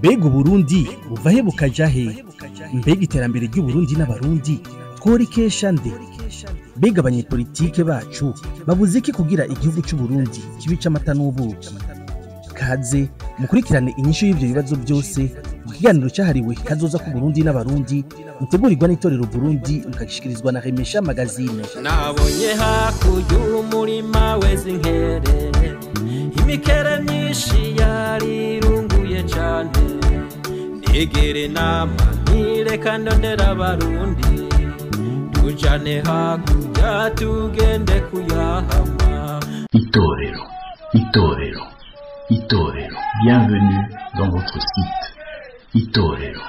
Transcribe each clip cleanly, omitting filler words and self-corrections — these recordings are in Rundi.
Mbega Uburundi buva he bukaja he? Mbega iterambere ry'Uburundi n'Abarundi tworikesha nde? Mbega abanyepolitike bacu babuze iki kugira igihugu c'Uburundi kibe ic'amata n'ubuki? Kaze mukurikirane inyishu y'ivyo bibazo byose mu kiganiro cyahariwe kazoza ku Burundi n'Abarundi, mutegurirwa n'Itorero Burundi, mukagishikirizwa na Remesha Magazine. Nabonye hakurya umurima weze inkere, imikere myinshi yarirunguye cane. Nigere nama ntireka ndondera Abarundi, tujane hakurya tugende kuyahama. Itorero, Itorero, Itorero. Bienvenue dans votre site Itorero.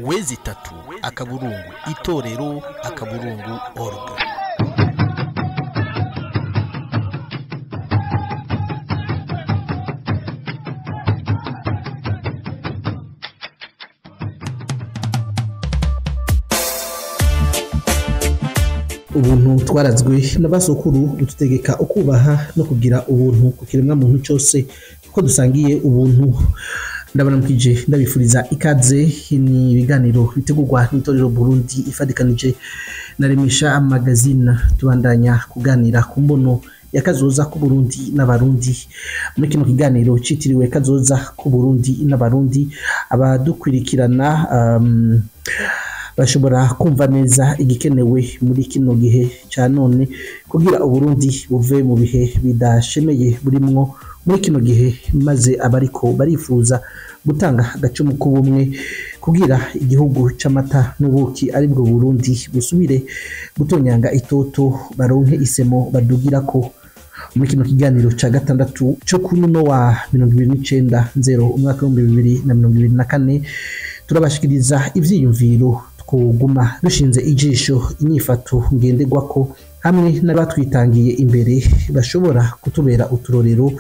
w.itorero.org. Ubuntu twarazwe n'abasokuru bututegeka ukubaha no kugira ubuntu ku kiremwa muntu cyose, kuko dusangiye ubuntu. Ndabaramukije, ndabifuriza ikaze. Ni ibiganiro bitegurwa n'Itorero Burundi ifadikanije na Remesha Magazine. Tubandanya kuganira ku mbono ya kazoza ku Burundi n'Abarundi. Muri kino kiganiro citiriwe kazoza ku Burundi n'Abarundi, abadukwirikirana bashobora kumva neza igikenewe muri kino gihe ca none kugira Uburundi buve mu bihe bidashemeye burimwo muri kino gihe, maze abariko barifuza gutanga agacumu k'ubumwe kugira igihugu c'amata n'ubuki aribwo Burundi busubire gutonyanga itoto, baronke isemo badugirako. Muri kino kiganiro ca gatandatu co kuri uno wa 29 nzero umwaka 2024, turabashikiriza ivyiyumviro twoguma dushinze ijisho inyifato ngenderwako hamwe n'abatwitangiye imbere bashobora kutubera uturorero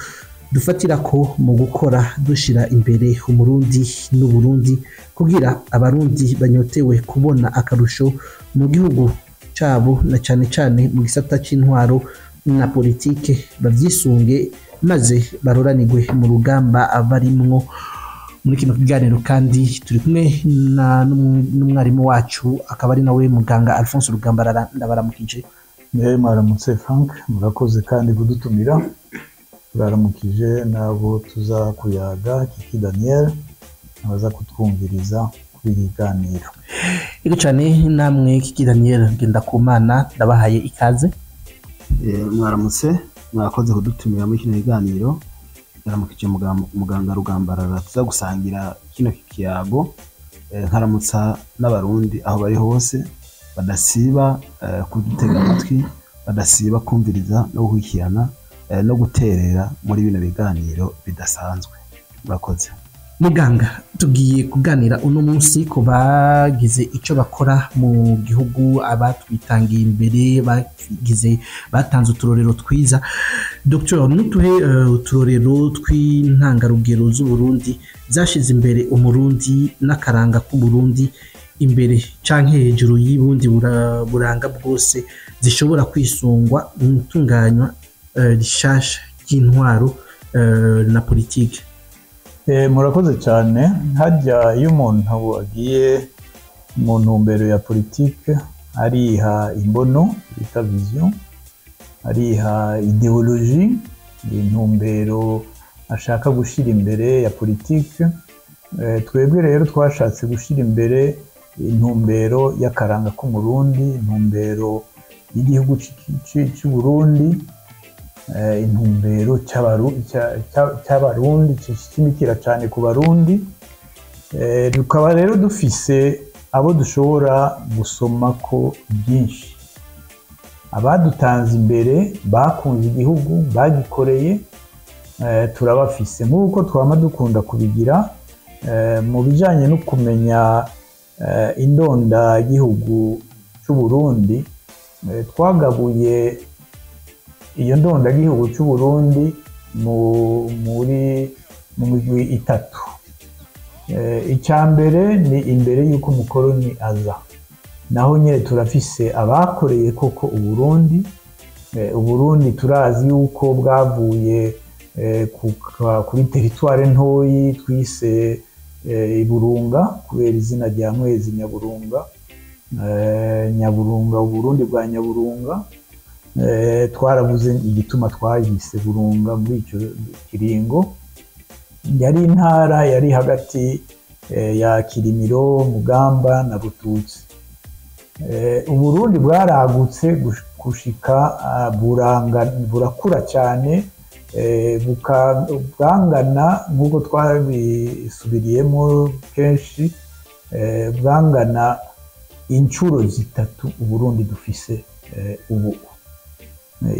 dufatira ko mu gukora dushira imbere Umurundi n'Uburundi, kugira Abarundi banyotewe kubona akarusho mu gihugu cabo na cane cane mu gisata c'intwaro na politike bavyisunge, maze baroranirwe mu rugamba barimwo. Muri kino kiganiro kandi turi kumwe n'umwarimu wacu, akaba ari nawe muganga Alphonse Rugambarara. Ndabaramukije. Mwaramutse Frank, murakoze kandi kudutumira. Turaramukije n'abo tuza kuyaga, Kiki Daniel, abaza kutwumviriza kuri iki kiganiro. Ego cyane, namwe Kiki Daniel Ngendakumana, ndabahaye ikaze. Mwaramutse, mwakoze kudutumira muri kino kiganiro. Ndaramukije muganga Rugambarara tuza gusangira kino kiyago, nkaramutsa n'Abarundi aho bari hose badasiba kudutega amatwi, badasiba kumviriza no gukurikirana no guterera muri bino biganiro bidasanzwe. Murakoze. Muganga, tugiye kuganira uno munsi ku bagize ico bakora mu gihugu, abatwitangiye imbere, bagize batanze uturorero twiza. Dr, nutuhe uturorero tw'intangarugero z'Uburundi zashize imbere Umurundi n'akaranga k'Uburundi imbere canke hejuru y'ubundi buranga bwose, zishobora kwisungwa mu itunganywa rishasha ry'intwaro na politike? Murakoze cyane. Hajya iyo umuntu agiye mu ntumbero ya politike, ariha imbono bita vision, ariha idéologie, intumbero ashaka gushyira imbere ya politike. Twebwe rero twashatse gushyira imbere intumbero y'akaranga k'Umurundi, intumbero y'igihugu cy'Uburundi, intumbero cy'Abarundi, gishimikira cyane ku Barundi. Tukaba rero dufise abo dushobora gusoma ko byinshi, abadutanze imbere, bakunze igihugu, bagikoreye, turabafise. Nk'uko twama dukunda kubigira mu bijyanye no kumenya indondagihugu cy'Uburundi, twagabuye iyo ndondagihugu cy'Uburundi mu migwi itatu. Icya mbere ni imbere y'uko umukoroni aza, naho nyine turafise abakoreye koko Uburundi. Uburundi turazi yuko bwavuye kuri teritware ntoyi twise Iburunga, kubera izina rya Mwezi Nyaburunga. Nyaburunga, Uburundi bwa Nyaburunga. Twarabuze igituma twayise Burunga muri icyo kiringo. Yari intara yari hagati ya Kirimiro, Mugamba na Bututsi. Uburundi bwaragutse gushika burakura cyane, bwangana nk'uko twabisubiriyemo kenshi, bwangana inshuro 3 Uburundi dufise ubu.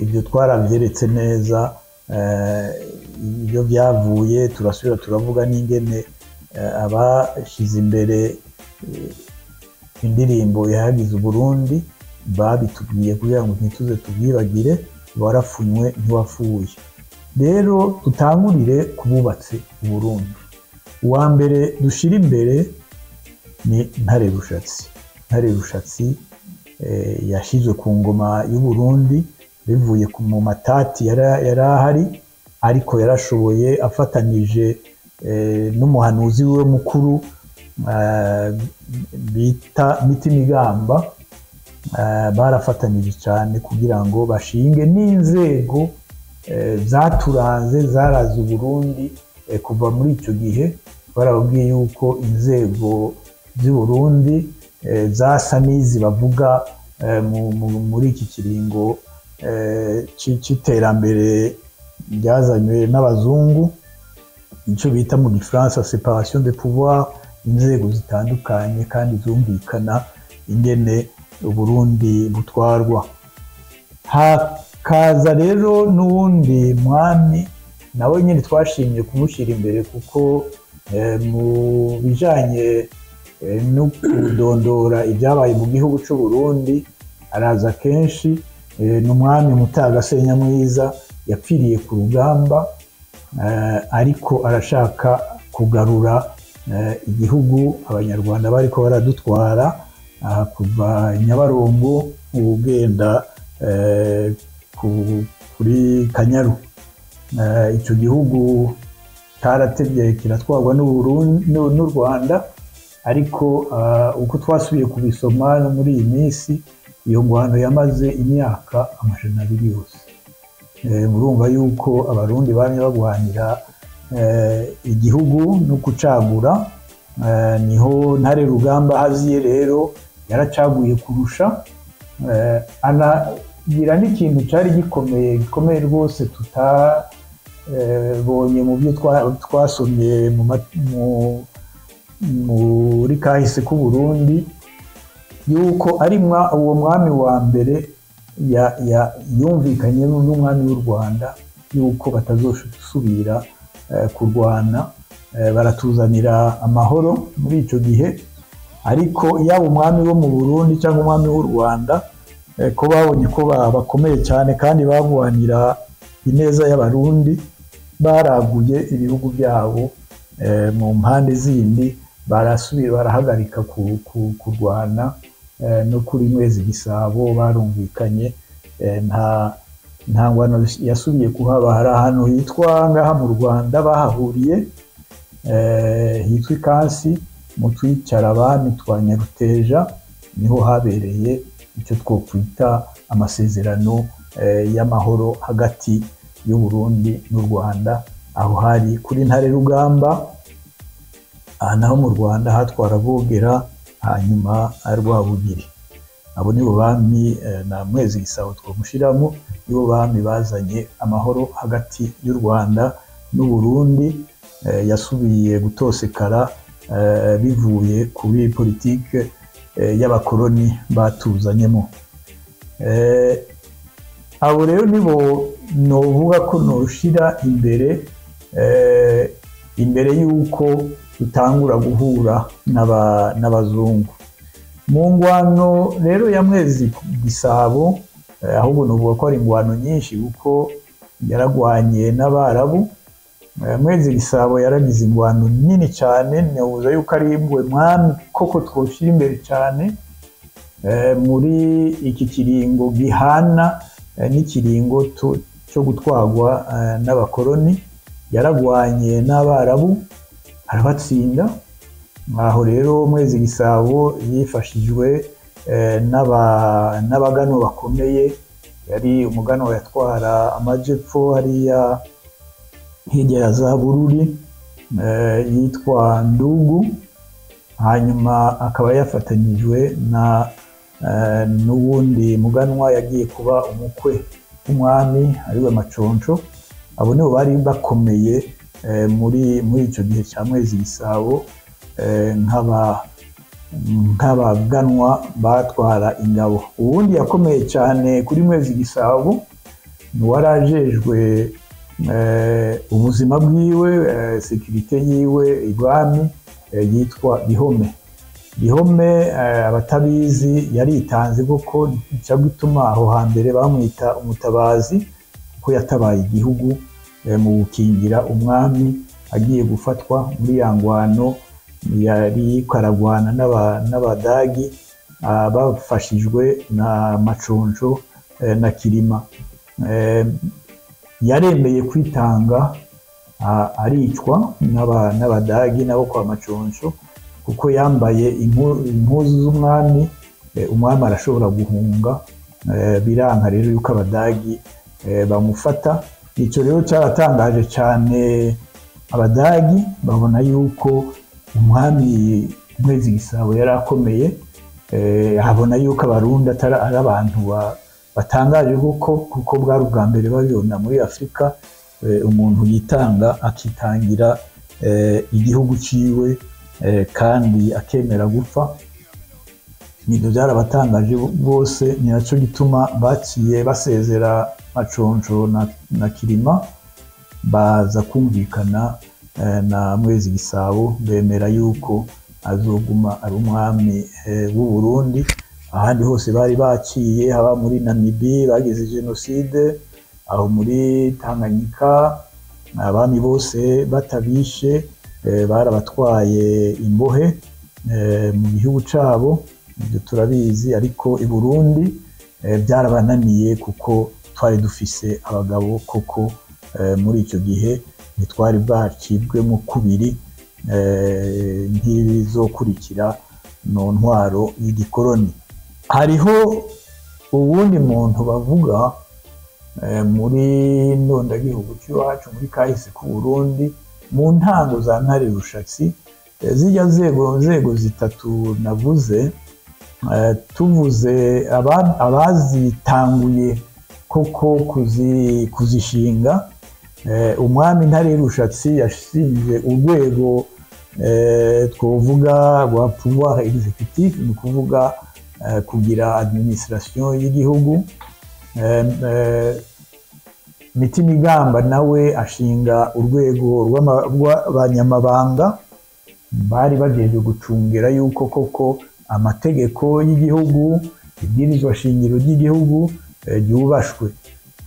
Ibyo twarabyeretse neza, ibyo byavuye turasubira turavuga n'ingene abashize imbere indirimbo yahagize Uburundi babitubwiye kugira ngo ntituze tubwibagire, warafunywe ntiwapfuye. Rero tutangurire kububatse Uburundi. Uwa mbere dushira imbere ni Ntare Rushatsi. Ntare Rushatsi yashizwe ku ngoma y'Uburundi bivuye mu matati yari ahari, ariko yarashoboye afatanije n'umuhanuzi wiwe mukuru bita Mitimigamba, barafatanije cyane kugira ngo bashinge n'inzego zaturanze zaraze Uburundi kuva muri icyo gihe. Barababwiye yuko inzego z'Uburundi zasa n'izi bavuga muri iki kiringo c'iterambere ryazanywe n'abazungu, icyo bita mu gifaransa séparation de pouvoir, inzego zitandukanye kandi zumvikana ingene Uburundi butwarwa. Hakaza rero n'uwundi mwami nawe nyine twashimye kumushyira imbere, kuko mu bijanye no kudondora ibyabaye mu gihugu cy'u Burundi araza kenshi. Ni umwami Mutaga Senyamwiza, yapfiriye ku rugamba, ariko arashaka kugarura igihugu abanyarwanda bariko baradutwara kuva Nyabarongo ugenda kuri Kanyaru. Icyo gihugu cyaratevye kiratwarwa n'u Rwanda, ariko uko twasubiye kubisoma no muri iyi minsi, iyo ngwano yamaze imyaka 200 yose. Murumva yuko abarundi bamye bagwanira igihugu no kucagura. Niho Ntare Rugamba haziye rero yaracaguye kurusha, anagira n'ikintu cyari gikomeye rwose tutabonye mu byo twasomye muri kahise k'u Burundi, yuko ari uwo mwami wa mbere yumvikanye n'umwami w'u Rwanda yuko batazosubira kurwana, baratuzanira amahoro muri ico gihe. Ariko yaba umwami wo mu Burundi cyangwa umwami w'u Rwanda, ko babonye ko bakomeye cyane kandi bagwanira ineza y'abarundi, baraguye ibihugu byabo mu mpande zindi, barasubira barahagarika kurwana. No kuri Mwezi Gisabo barumvikanye, nta ngwano yasubiye kuhaba. Hari ahantu hitwa ngaha mu Rwanda bahahuriye, hitwa Ikansi, mu twicara abami twa Nyaruteja, niho habereye icyo twokwita amasezerano y'amahoro hagati y'u Burundi n'u Rwanda. Aho hari kuri Ntare Rugamba, aha naho mu Rwanda hatwara Bogera, hanyuma Rwabugiri. Abo nibo bami na Mwezi Gisabo twomushiramo, nibo bami bazanye amahoro hagati y'u Rwanda n'u Burundi, yasubiye gutosekara bivuye kuri politike y'abakoloni batuzanyemo. Abo rero nibo novuga ko noshira imbere, imbere y'uko dutangura guhura n'abazungu. Mu ngwano rero ya Mwezi Gisabo, ahubwo novuga ko ari ingwano nyinshi kuko yaragwanye n'abarabu. Mwezi Gisabo yaragize ingwano nini cyane, navuze yuko ari ingwe mwami koko twoshira imbere cyane muri iki kiringo gihana n'ikiringo cyo gutwarwa n'abakoroni. Yaragwanye n'Abarabu arabatsinda. Aho rero Mwezi Gisabo yifashijwe n'abaganwa bakomeye. Yari umuganwa yatwara amajepfo hariya hirya ya za Bururi, yitwa Ndugu, hanyuma akaba yafatanyijwe na n'uwundi muganwa yagiye kuba umukwe w'umwami, ariwe Maconco. Abo nibo bari bakomeye muri icyo gihe cya Mwezi Gisabo, nk'abaganwa batwara ingabo. Uwundi yakomeye cyane kuri Mwezi Gisabo ni uwari ajejwe ubuzima bwiwe, sécurité yiwe ibwami, yitwa Bihome. Bihome, abatabizi, yaritanze koko. Nicyo gituma aho hambere bamwita umutabazi, kuko yatabaye igihugu mu gukingira umwami agiye gufatwa muri ya ngwano yari karagwana n'Abadagi, bafashijwe na Maconco na Kirima. Yaremeye kwitanga, aricwa n'Abadagi nabo kwa Maconco, kuko yambaye impuzu z'umwami. Umwami arashobora guhunga, biranka rero yuko Abadagi bamufata. Icyo rero cyaratangaje cyane Abadagi, babona yuko umwami Mwezi Gisabo yari akomeye, abona yuko Abarundi atari ari abantu batangaje, kuko bwari ubwa mbere babibona muri Afurika, umuntu yitanga, akitangira igihugu ciwe, kandi akemera gupfa. Nibyo byarabatangaje bose. Ni nacyo gituma baciye basezera Maconco na Kirima, baza kumvikana na Mwezi Gisabo, bemera yuko azoguma ari umwami w'u Burundi. Ahandi hose bari baciye, haba muri Namibi bagize jenoside, aho muri Tanganyika, abami bose batabishe, barabatwaye imbohe mu gihugu cabo, ibyo turabizi. Ariko i Burundi byarabananiye, kuko twari dufise abagabo koko muri icyo gihe, ntitwari bwacibwemo kubiri nk'ibizokurikira no ntwaro y'igikoroni. Hariho uwundi muntu bavuga muri ndondagihugu cy'iwacu, muri kahise k'u Burundi, mu ntango za Ntare Rushatsi, zijya nzego zitatu navuze, tuvuze abazitanguye koko kuzishinga, umwami Ntare Rushatsi yashinze urwego twovuga rwa pouvoir exécutif, ni ukuvuga kugira administration y'igihugu. Mitimigamba nawe ashinga urwego rw'abanyamabanga bari bajejwe gucungira yuko koko amategeko y'igihugu, ibwirizwa shingiro ry'igihugu ryubashwe.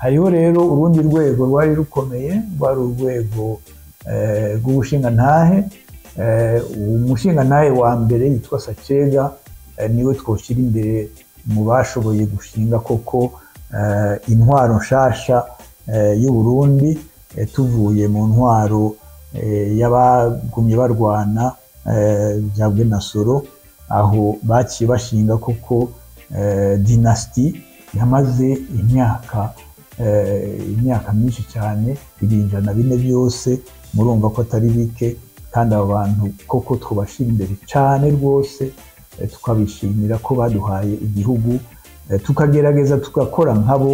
Hariho rero urundi rwego rwari rukomeye, rwari urwego rw'ubushingantahe. Umushingantahe wa mbere yitwa Sacyega, niwe twoshyira imbere mu bashoboye gushinga koko intwaro nshasha y'u Burundi, tuvuye mu ntwaro y'abagumye barwana bya Bwenasoro, aho baciye bashinga koko dynastie yamaze imyaka myinshi cyane, 400 byose. Murumva ko atari bike, kandi abo bantu koko twubashira imbere cyane rwose, tukabishimira ko baduhaye igihugu, tukagerageza tugakora nkabo,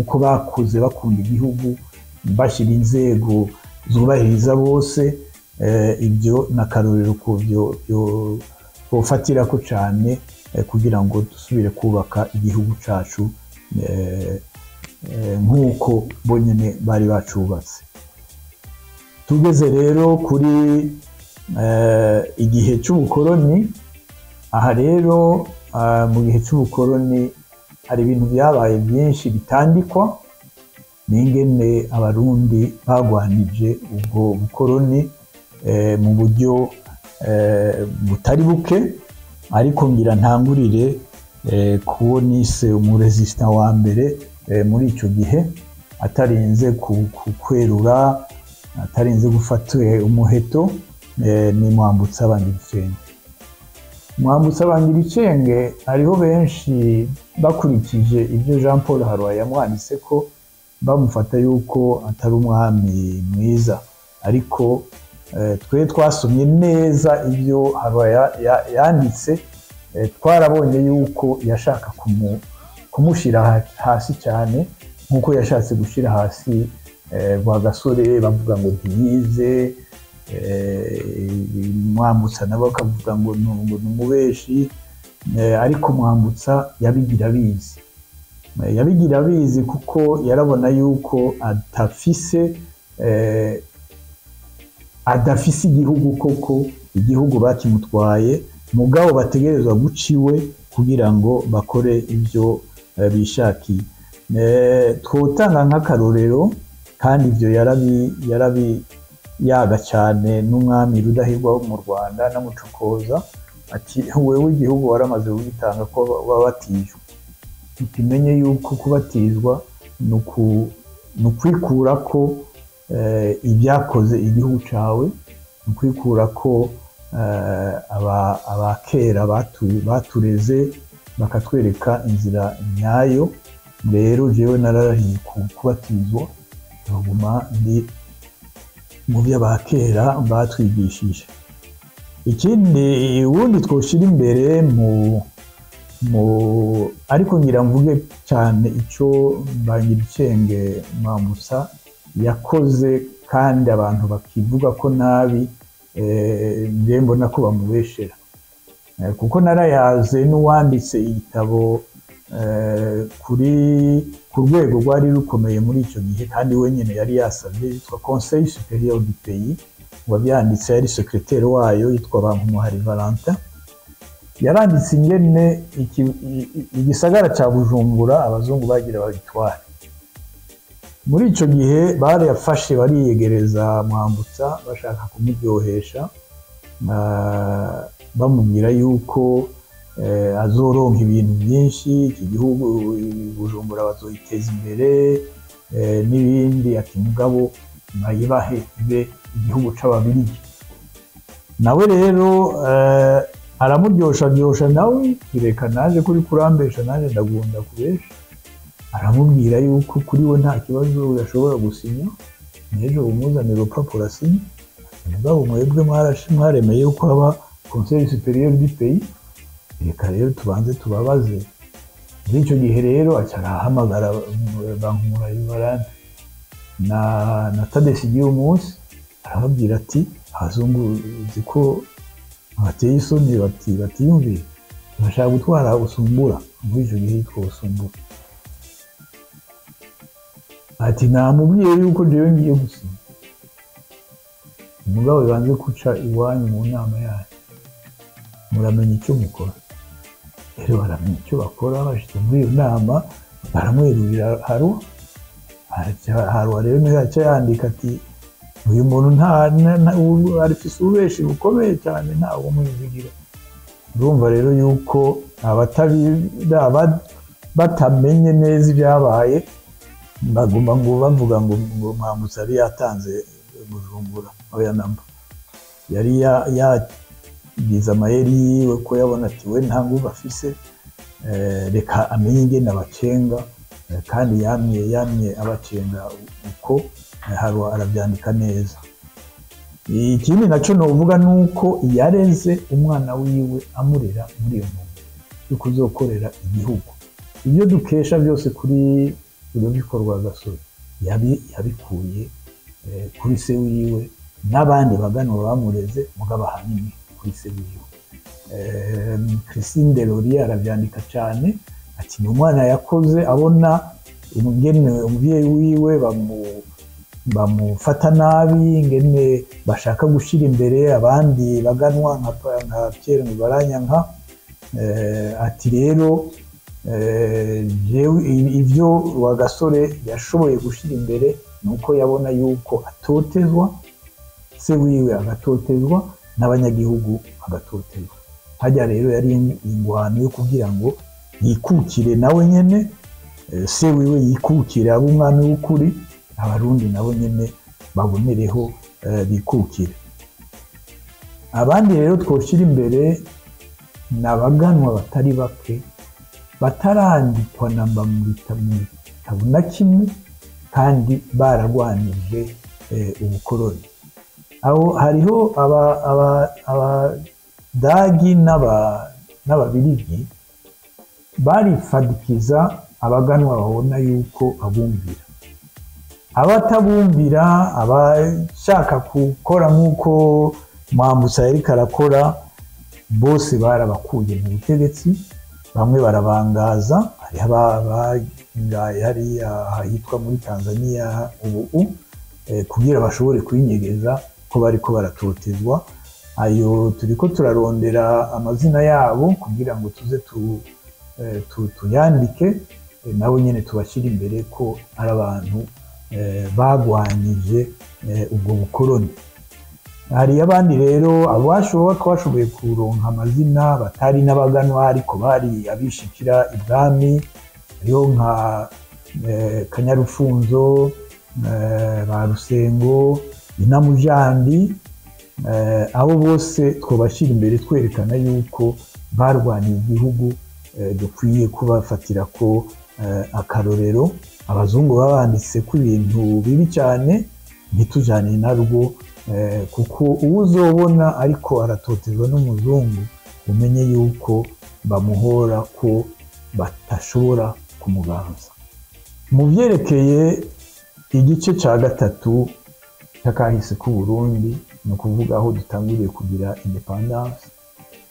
uko bakuze bakunda igihugu, bashyira inzego zubahiriza bose. Ibyo n'akarorero ku byo bofatirako cyane kugira ngo dusubire kubaka igihugu cacu nk'uko bonyine bari bacubatse. Tugeze rero kuri igihe cy'ubukoroni. Aha rero mu gihe cy'ubukoroni hari ibintu byabaye byinshi bitandikwa n'ingene Abarundi bagwanije ubwo bukoroni mu buryo butari buke. Ariko ngira ntangurire kuwo nise umurésistant wa mbere. Muri icyo gihe atarinze kwerura, atarinze gufata umuheto, ni Mwambutsa Bangiricenge. Mwambutsa Bangiricenge hariho benshi bakurikije ibyo Jean Paul Harroy yamwanditse ko bamufata yuko atari umwami mwiza, ariko twe twasomye neza ibyo Harroy yanditse, twarabonye yuko yashaka kumushyira hasi cyane, nk'uko yashatse gushyira hasi Rwagasore, bavuga ngo ntiyize, Mwambutsa nabo bakavuga ngo ni umubeshi, ariko Mwambutsa yabigira abizi, yabigira abizi kuko yarabona yuko adafise igihugu koko, igihugu bakimutwaye, mugabo bategerezwa guca iwe kugira ngo bakore ibyo bishakiye. Twotanga nk'akarorero, kandi ibyo yarabi yaga cyane n'umwami Rudahigwa wo mu Rwanda namucokoza ati wewe igihugu waramaze kugitanga ko wabatijwe, ukimenye yuko kubatizwa ni ukwikura ko ibyakoze igihugu cyawe, ni ukwikura ko abakera batureze bakatwereka inzira nyayo. Rero jewe nararahiye kubatizwa, nkaguma ndi mu byo abakera batwigishije. Ikindi ubundi twoshira imbere mu ariko ngira mvuge cyane icyo Bangiricenge Mwambutsa yakoze, kandi abantu bakivuga ko nabi, nje mbona ko bamubeshera, kuko narayaze n'uwanditse igitabo kuri ku rwego rwari rukomeye muri icyo gihe, kandi wenyine yari yasabye, yitwa Conseil Supérieur du Pays, wabyanditse yari secrétaire wayo yitwa Bankumuhari Valentin. Yaranditse ingene igisagara cya Bujumbura abazungu bagira babitware. Muri icyo gihe barafashe bariyegereza Mwambutsa bashaka kumuryohesha, bamubwira yuko azoronka ibintu byinshi, iki gihugu Bujumbura bazoyiteza imbere n'ibindi, ati mugabo bayibahe ibe igihugu c'ababirigi. Nawe rero aramuryosha nawe, reka naje kuri kurambesha naje ndagunda kubesha, aramubwira yuko kuri we nta kibazo yashobora gusinya, n'ejo bumuzanira urupapuro asinya, mugabo mwebwe mwaremeye yuko haba Conseil Supérieur du Pays, reka rero tubanze tubabaze. Muri icyo gihe rero aca arahamagara Bankumuhari Valentin na Tadesi Giyumunsi, arababwira ati abazungu uzi ko bateye isoni, batiyumviye, bashaka gutwara Usumbura, muri icyo gihe yitwa Usumbura. Ati namubwiye yuko jewe ngiye gusinya, umugabo bibanze guca iwanyu mu nama yanyu, muramenya icyo mukora. Rero baramenya icyo bakora, bashyize muri iyo nama baramwerurira Harroy. Harroy rero niwe yaca yandika ati uyu muntu arifise ububeshi bukomeye cyane, ntawe umwizigira. Urumva rero yuko batamenye neza ibyabaye, baguma ngo bavuga ngo Mwambutsa yari yatanze Bujumbura, oya namba yari yagize amayeri yiwe, ko yabona ati we nta nguvu afise, reka amenye ingene abacenga, kandi yamye abacenga uko. Harroy arabyandika neza. Ikindi nacyo novuga nuko yareze umwana wiwe amurera muri iyo ntumbero yo kuzokorera igihugu. Ibyo dukesha byose kuri Rudoviko Rwagasore yabikuye kuri se wiwe n'abandi baganwa bamureze, mugabo ahanini kuri se wiwe. Christine Deloria arabyandika cyane, ati ni umwana yakoze abona ingene umubyeyi wiwe bamufata nabi, ingene bashaka gushyira imbere abandi baganwa nka Pierre Mubaranyanka. Ati rero ibyo Rwagasore yashoboye gushyira imbere ni uko yabona yuko atotezwa, se wiwe agatotezwa n'abanyagihugu bagatotezwa. Hajya rero yari ingwano yo kugira ngo yikukire nawe nyene, se wiwe yikukire abe umwami w'ukuri, Abarundi nabo nyene babonereho bikukire. Abandi rero twoshira imbere ni abaganwa batari bake batarandikwa namba mu bitabo na kimwe kandi baragwanije ubukoroni. Aho hariho Abadagi n'Ababirigi barifadikiza abaganwa babona yuko abumvira, abatabumvira, abashaka gukora nk'uko Mwambutsa yariko arakora, bose barabakuye mu butegetsi, bamwe barabangaza. Hariho abangaye hariya hitwa muri Tanzania ubu kugira bashobore kwinyegeza ko bariko baratotezwa. Ayo turiko turarondera amazina yabo kugira ngo tuze tuyandike, nabo nyene tubashyire imbere ko ari abantu bagwanyije ubwo bukoroni. Hari abandi rero abashoboye twashoboye kuronka amazina batari n'abaganwa ariko bari abishikira ibwami, hariho nka Kanyarufunzo, ba Rusengo, Inamujandi, abo bose twobashyira imbere twerekana yuko barwaniye igihugu, dukwiye kubafatira ko akarorero. Abazungu babanditse ko ibintu bibi cyane, ntitujane narwo, kuko uwuzobona ariko aratotezwa n'umuzungu umenye yuko bamuhora ko batashobora kumuganza. Mu byerekeye igice cya gatatu cy'akahise k'u Burundi, ni ukuvuga aho dutanguriye kugira independance,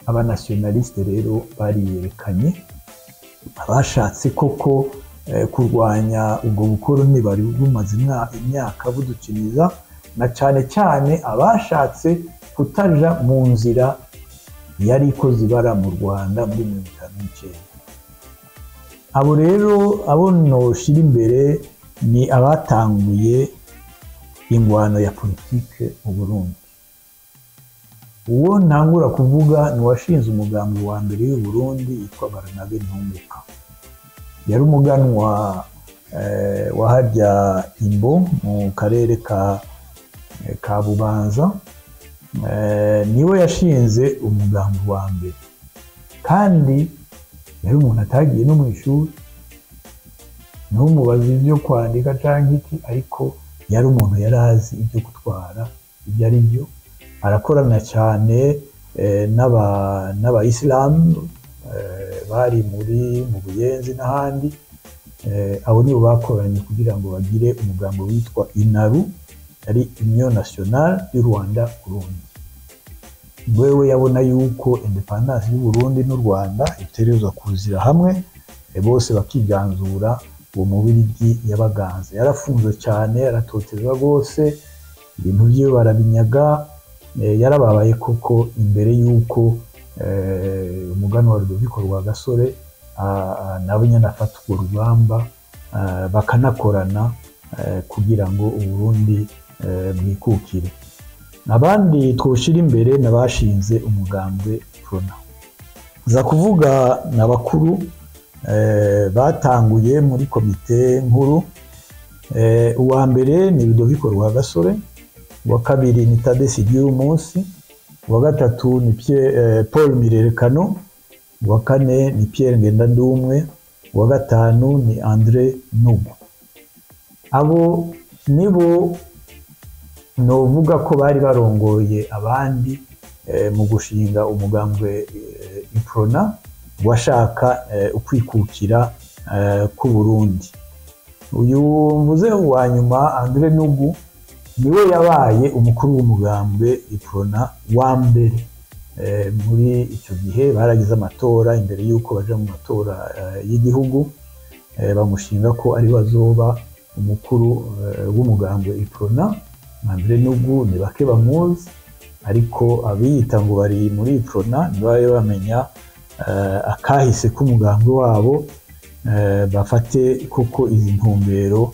abanationaliste rero bariyerekanye, abashatse koko kurwanya ubwo bukoroni bari bumaze imyaka budukiniza, na cyane cyane abashatse kutaja mu nzira yari ikoze ibara mu Rwanda muri 1959. Abo rero abo noshira imbere ni abatanguye ingwano ya politike mu Burundi. Uwo ntangura kuvuga ni uwashinze umugambi wa mbere y'u Burundi yitwa Barnabe Ntunguka. Yari umuganwa waharya Imbo mu karere ka Bubanza, niwe yashinze umugambi wa mbere, kandi yari umuntu atagiye no mu ishuri, ntumubaze ibyo kwandika canke iki, ariko yari umuntu yari azi ibyo gutwara ibyo ari byo. Arakorana cyane n'abayisilamu bari mu Buyenzi n'ahandi. Abo nibo bakoranye kugira ngo bagire umugambi witwa INARU, yari Union Nationale y'u Rwanda Burundi. Wewe yabona yuko independence y'u Burundi n'u Rwanda itegerezwa kuzira hamwe, bose bakiganzura uwo Mubirigi yabaganze. Yarafunzwe cyane, yaratotezwa rwose, ibintu byiwe barabinyaga, yarababaye koko imbere yuko umuganwa wa Rudoviko Rwagasore nawe nyene afata urwo rugamba, bakanakorana kugira ngo Uburundi bwikukire. Abandi twoshira imbere nabashinze umugambwe Prona. Za kuvuga n'abakuru batanguye muri komite nkuru. Uwa mbere ni Rudoviko Rwagasore, uwa kabiri ni Tadesi Ryumunsi, uwa gatatu ni Paul Mirerekano, uwa kane ni Pierre Ngendandumwe, uwa gatanu ni Andre Nugu. Abo nibo novuga ko bari barongoye abandi mu gushinga umugambwe Iprona washaka ukwikukira ku Burundi. Uyu mvuze wa nyuma Andre Nugu niwe yabaye umukuru w'umugambwe Iprona wa mbere. Muri icyo gihe baragize amatora imbere yuko baja mu matora y'igihugu, bamushinga ko ari bazoba umukuru w'umugambwe Iprona. Andre Nugu ni bake bamuzi, ariko abiyita ngo bari muri Iprona ntibabe bamenya akahise k'umugambwe wabo, bafate koko izi ntumbero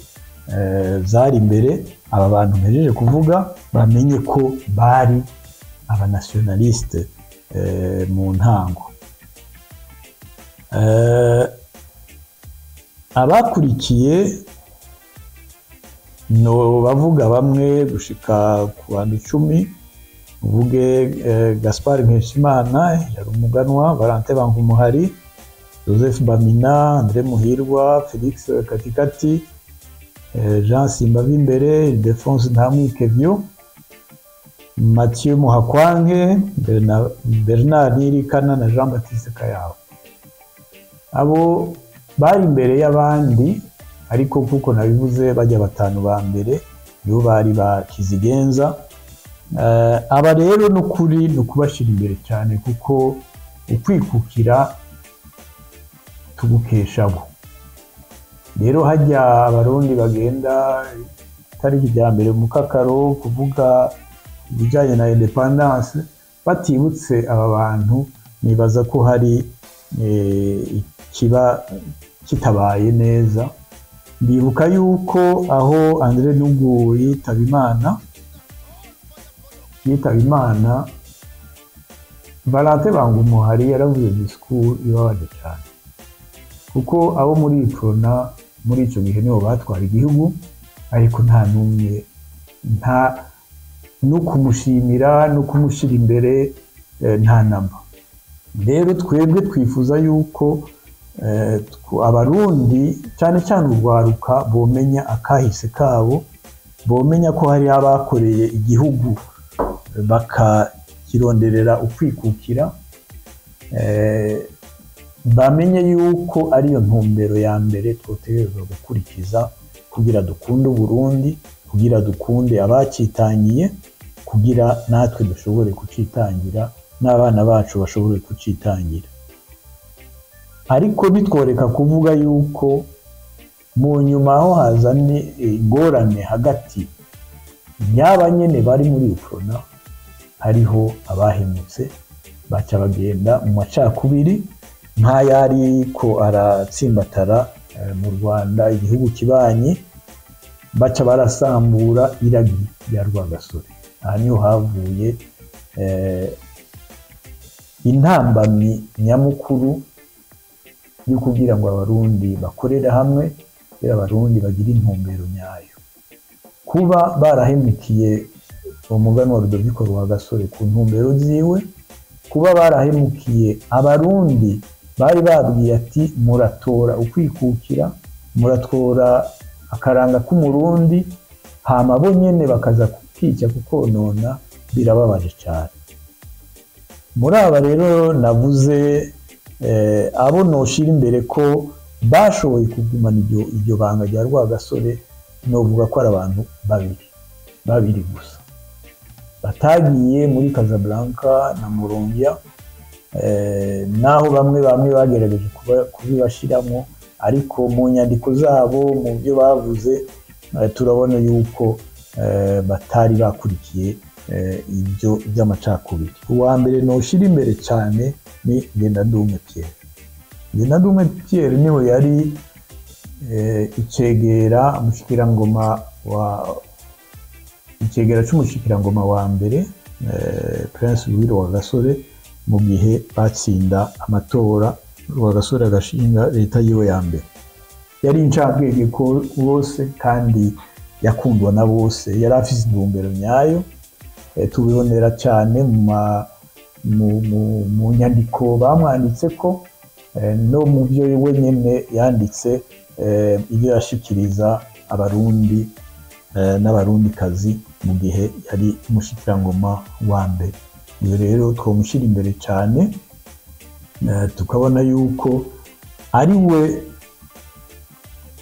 zari imbere. Aba bantu mpejeje kuvuga bamenye ko bari abanationaliste mu ntango. Abakurikiye no bavuga bamwe gushika ku bantu 10, uvuge Gaspard Nkeshimana yari umuganwa, Valentin Bankumuhari, Joseph Bamina, André Muhirwa, Felix Katikati, Jean Simbavimbere, Ildefonse Ntamwikevyo, Mathieu Muhakwanke, Bernard Nirikana na Jean Baptiste Kayabo. Abo bari imbere y'abandi, ariko kuko nabivuze bajya batanu ba mbere nibo bari bakizigenza. Aba rero n'ukuri ni ukubashyira imbere cyane, kuko ukwikukira tugukesha bo. Rero hajya Abarundi bagenda tariki rya mbere mu Kakaro kuvuga ibijyanye na independance batibutse aba bantu, nibaza ko hari ikiba kitabaye neza. Ndibuka yuko aho André Ndugu yitaba Imana, Valentin Bangumuhari yaravuze discours ibabaje cyane, kuko abo muri Iprona muri icyo gihe nibo batwara igihugu, ariko nta n'umwe, nta no kumushimira no kumushyira imbere, nta namba. Rero twebwe twifuza yuko Abarundi cyane cyane urwaruka bomenya akahise kabo, bomenya ko hari abakoreye igihugu bakakironderera ukwikukira, bamenye yuko ariyo ntumbero ya mbere twotegerezwa gukurikiza kugira dukunde Uburundi, kugira dukunde abacitangiye, kugira natwe dushobore kucitangira n'abana bacu bashobore kucitangira. Ariko bitworeka kuvuga yuko mu nyuma aho hazane ingorane hagati y'aba nyene bari muri Uprona, hariho abahemutse baca bagenda mu macakubiri nk'ayariko aratsimbatara mu Rwanda, igihugu kibanyi, baca barasambura iragi rya Rwagasore. Aha niho havuye intambamyi nyamukuru yo kugira ngo Abarundi bakorere hamwe, kugira Abarundi bagire intumbero nyayo. Kuba barahemukiye umuganwa Rudoviko Rwagasore ku ntumbero ziwe, kuba barahemukiye Abarundi bari babwiye ati muratora ukwikukira, muratora akaranga k'Umurundi, hama bo nyene bakaza kukica kukonona, birababaje cyane. Muri aba rero navuze abo noshira imbere ko bashoboye kugumana iryo banga rya Rwagasore, novuga ko ari abantu babiri gusa batagiye muri Casablanca na Murumbya, naho bamwe bagerageje kubibashiramo, ariko mu nyandiko zabo mu byo bavuze turabona yuko batari bakurikiye ibyo by'amacakubiri. Uwa mbere noshira imbere cyane ni Ngendandumwe Pierre. Ngendandumwe Pierre niwe yari icegera umushikirangoma wa icegera c'umushikirangoma wa mbere Prince Louis Rwagasore, mu gihe batsinda amatora Rwagasore agashinga leta yiwe ya mbere. Yari incabwenge bose kandi yakundwa na bose, yari afise intumbero nyayo. Tubibonera cyane mu nyandiko bamwanditse ko no mu byo wenyine yanditse, ibyo yashikiriza Abarundi n'Abarundikazi mu gihe yari umushikirangoma wa mbere. Iyo rero twomushyira imbere cyane, tukabona yuko ari we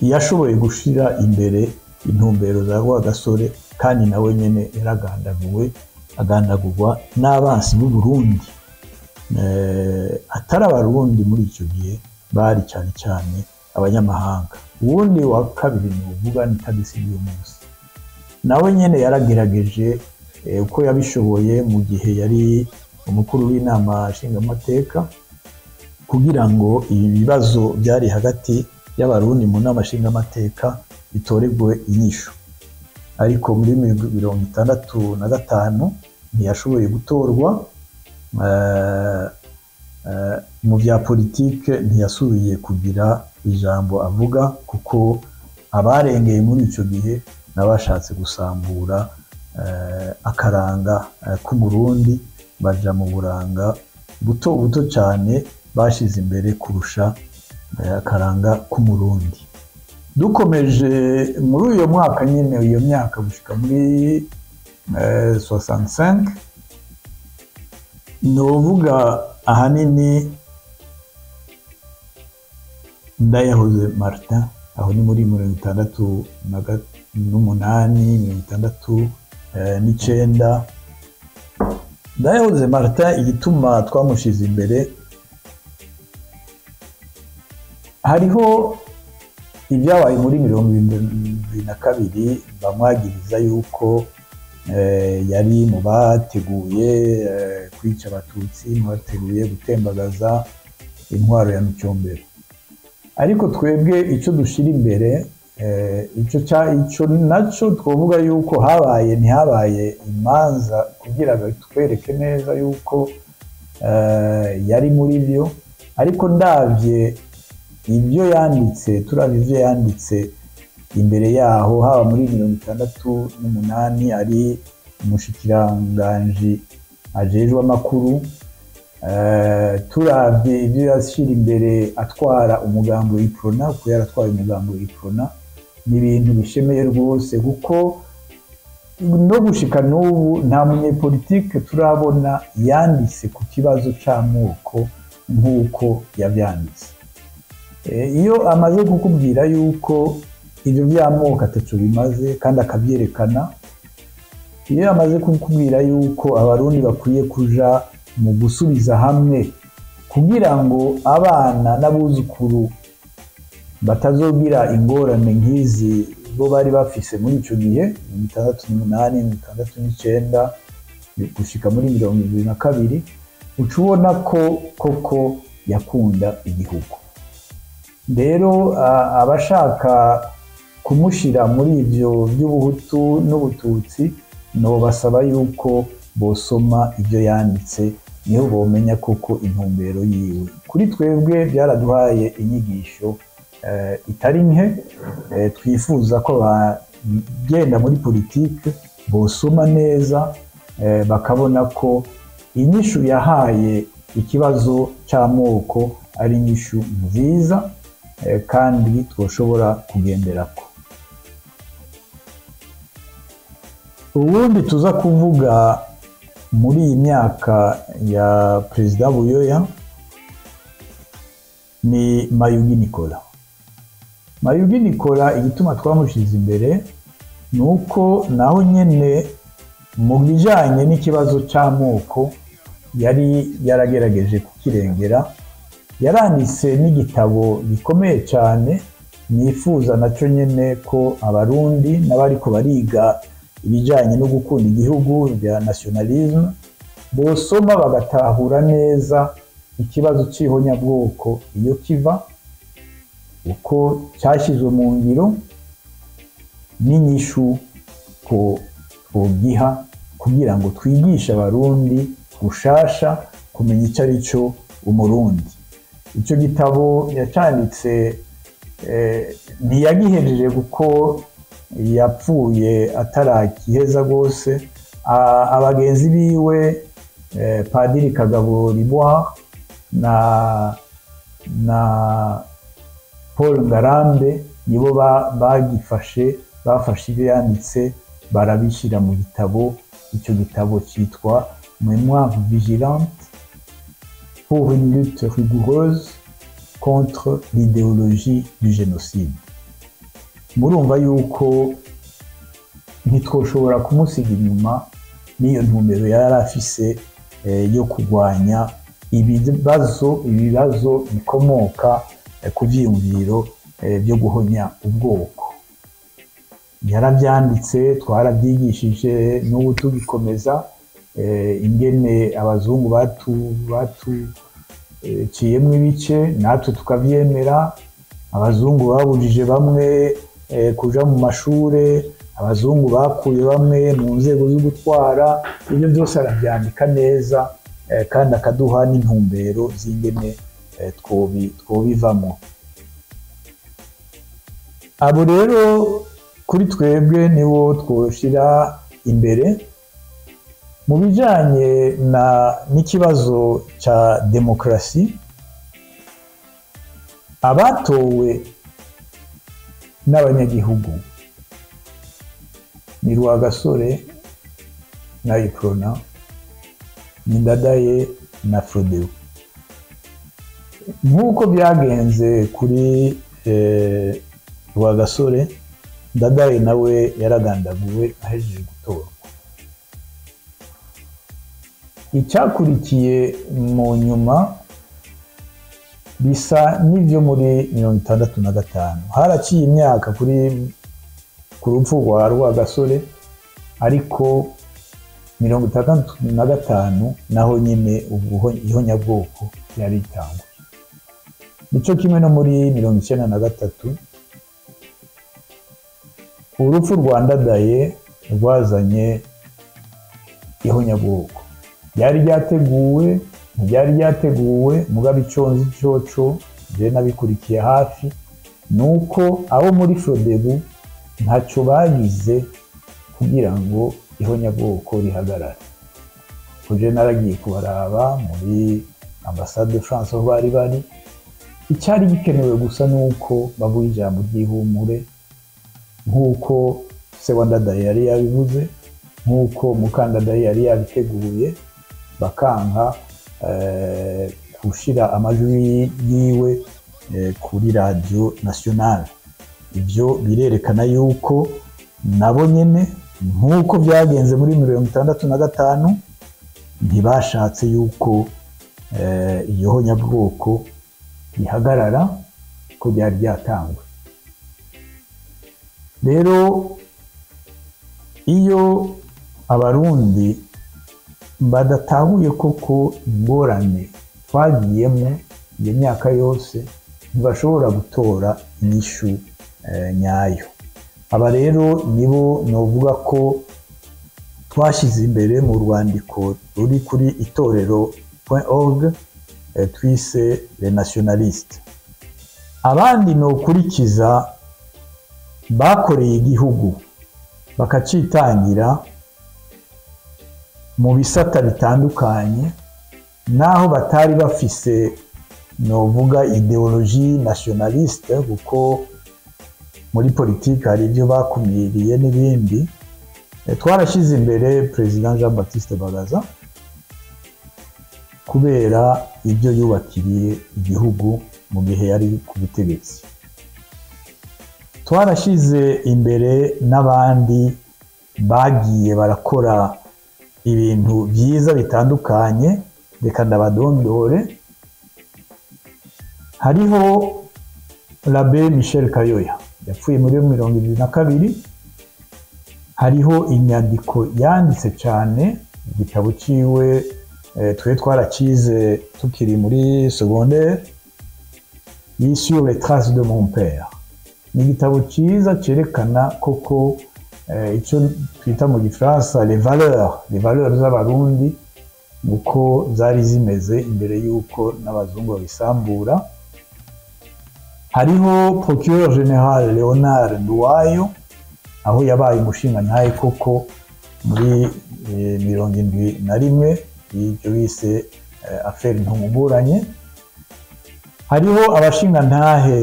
yashoboye gushira imbere intumbero za Rwagasore, kandi nawe nyene yaragandaguwe, agandagurwa n'abansi b'u Burundi. Atari Abarundi muri icyo gihe, bari cyane cyane abanyamahanga. Uwundi wa kabiri ni uvuga ni Tadesi Biyumusi, nawe nyene yaragerageje uko yabishoboye mu gihe yari umukuru w'inama nshingamateka, kugira ngo ibi bibazo byari hagati y'Abarundi mu nama nshingamateka bitoregwe inyishu. Ariko muri 1965 ntiyashoboye gutorwa. Mu bya politike ntiyasubiye kugira ijambo avuga, kuko abarengeye muri ico gihe nabashatse gusambura akaranga k'Umurundi, baja mu buranga buto buto cyane bashize imbere kurusha akaranga k'Umurundi. Dukomeje muri uyo mwaka nyine, iyo myaka gushika muri 65, novuga ahanini Ndayahoze Martin, aho ni muri 68, 69. Ndayahoze Martin, igituma twamushize imbere, hariho ibyabaye muri 72 bamwagiriza yuko yari mu bateguye kwica Abatutsi, mu bateguye gutembagaza intwaro ya Micombero. Ariko twebwe icyo dushira imbere, icyo nacyo twavuga yuko habaye ntihabaye imanza kugira ngo twereke neza yuko yari muri byo, ariko ndavye ibyo yanditse, turavye ibyo yanditse imbere yaho, haba muri 68 ari umushikiranganji ajejwe amakuru, turavye ibyo yashira imbere atwara umugambi w'Iprona, kuko yaratwaye umugambi w'Iprona, ni ibintu bishemeye rwose, kuko no gushika n'ubu nta munyepolitike turabona yanditse ku kibazo c'amoko nk'uko yavyanditse. Iyo amaze kukubwira yuko ibyo by'amoko ataco bimaze kandi akabyerekana, iyo amaze kukubwira yuko Abarundi bakwiye kuja mu gusubiza hamwe kugira ngo abana n'abuzukuru batazogira ingorane nk'izi bo bari bafise muri ico gihe, 68, 69 gushika muri 72, uca ubona ko koko yakunda igihugu. Rero abashaka kumushira muri ivyo by'ubuhutu n'ubututsi, no basaba yuko bosoma ibyo yanditse, niho bomenya koko intumbero yiwe. Kuri twebwe byaraduhaye inyigisho itari nke, twifuza ko bagenda muri politike bosoma neza, bakabona ko inyishu yahaye ikibazo c'amoko ari inyishu nziza, kandi twoshobora kugenderako. Ubundi tuza kuvuga muri iyi myaka ya Perezida Buyoya ni Mayugi Nicolas. Mayugi Nicolas, igituma twamushize imbere ni uko naho nyene mu bijanye n'ikibazo c'amoko yari yaragerageje kukirengera, yaranditse n'igitabo gikomeye cyane nifuza nacyo nyene ko Abarundi n'abariko bariga ibijanye no gukunda igihugu bya nationalisme bosoma bagatahura neza ikibazo c'ihonyabwoko iyo kiva, uko cyashyizwe mu ngiro n'inyishu ko twogiha kugira ngo twigishe Abarundi gushasha kumenya icyo ari cyo Umurundi. Icyo gitabo yacanditse ntiyagihejeje kuko yapfuye atarakiheza rwose. Abagenzi biwe Padiri Kagabo Liboire na Paul Ngarambe nibo bagifashe, bafashe ibyo yanditse barabishyira mu gitabo. Icyo gitabo cyitwa Mémoire vigilante pour une lutte rigoureuse contre l'idéologie du génocide. Murumva yuko ntitwoshobora kumusiga inyuma n'iyo ntumbero yari afise yo kurwanya ibibazo bikomoka ku vyiyumviro byo guhonya ubwoko. Yaravyanditse, twaravyigishije, n'ubu tugikomeza, ingene abazungu batuciyemwo ibice natwe tukavyemera, abazungu babujije bamwe kuja mu mashure, abazungu bakuye bamwe mu nzego zo gutwara, ibyo byose aravyandika neza, kandi akaduha n'intumbero z'ingene twobivamo. Abo rero kuri twebwe nibo twoshira imbere mu bijanye na n'ikibazo ca demokarasi. Abatowe n'abanyagihugu ni Rwagasore na Uprona, ni Ndadaye na Frodebu. Nk'uko byagenze kuri Rwagasore, Ndadaye nawe yaragandaguwe ahejeje gutorwa. Icyakurikiye mu nyuma bisa n'ibyo muri 65. Haraciye imyaka kuri ku rupfu rwa Rwagasore, ariko 65 naho nyine ubwo ihonyabwoko yari itanguye. Nico kimwe no muri 93, urupfu rwa Ndadaye rwazanye ihonyabwoko. Ryari ryateguwe, ntiryari ryateguwe, mugabo ico nzi coco je nabikurikiye hafi nuko abo muri Frodebu ntacyo bagize kugira ngo ihonyabwoko rihagarare. Kuje naragiye kubaraba muri Ambassade de France aho bari bari, icyari gikenewe gusa nuko bavuga ijambo ry'ihumure nk'uko se wa Ndadaye yari yabivuze, nk'uko Mukandadaye yari yabiteguye, bakanka gushira amajwi yiwe kuri radio nationale. Ibyo birerekana yuko nabo nyene nk'uko byagenze muri 65 ntibashatse yuko iyo honyabwoko rihagarara ko ryari ryatangwe. Rero iyo Abarundi badatahuye koko ingorane twagiyemo iyo myaka yose, ntibashobora gutora inyishu nyayo. Aba rero nibo novuga ko twashyize imbere mu rwandiko ruri kuri itorero.org twise les nationalistes. Abandi nokurikiza bakoreye igihugu bakacitangira mu bisata bitandukanye, naho batari bafise novuga idéologie nationaliste, kuko muri politike hari ibyo bakumiriye n'ibindi. Twarashyize imbere President Jean Baptiste Bagaza kubera ibyo yubakiriye igihugu mu gihe yari ku butegetsi. Twarashyize imbere n'abandi bagiye barakora ibintu byiza bitandukanye, reka ndabadondore. Hariho L'abbé Michel Kayoya yapfuye muri 72. Hariho inyandiko yanditse cyane, igitabo ciwe twe twaracize tukiri muri secondaire, Sur les traces de mon père. Ni igitabo cyiza cyerekana koko icyo twita mu gifaransa les valeurs z'Abarundi uko zari zimeze imbere y'uko n'abazungu babisambura. Hariho Procureur Général Leonard Nduwayo, aho yabaye umushingantahe koko muri 71, ibyo bise affaire Ntumuburanye. Hariho abashingantahe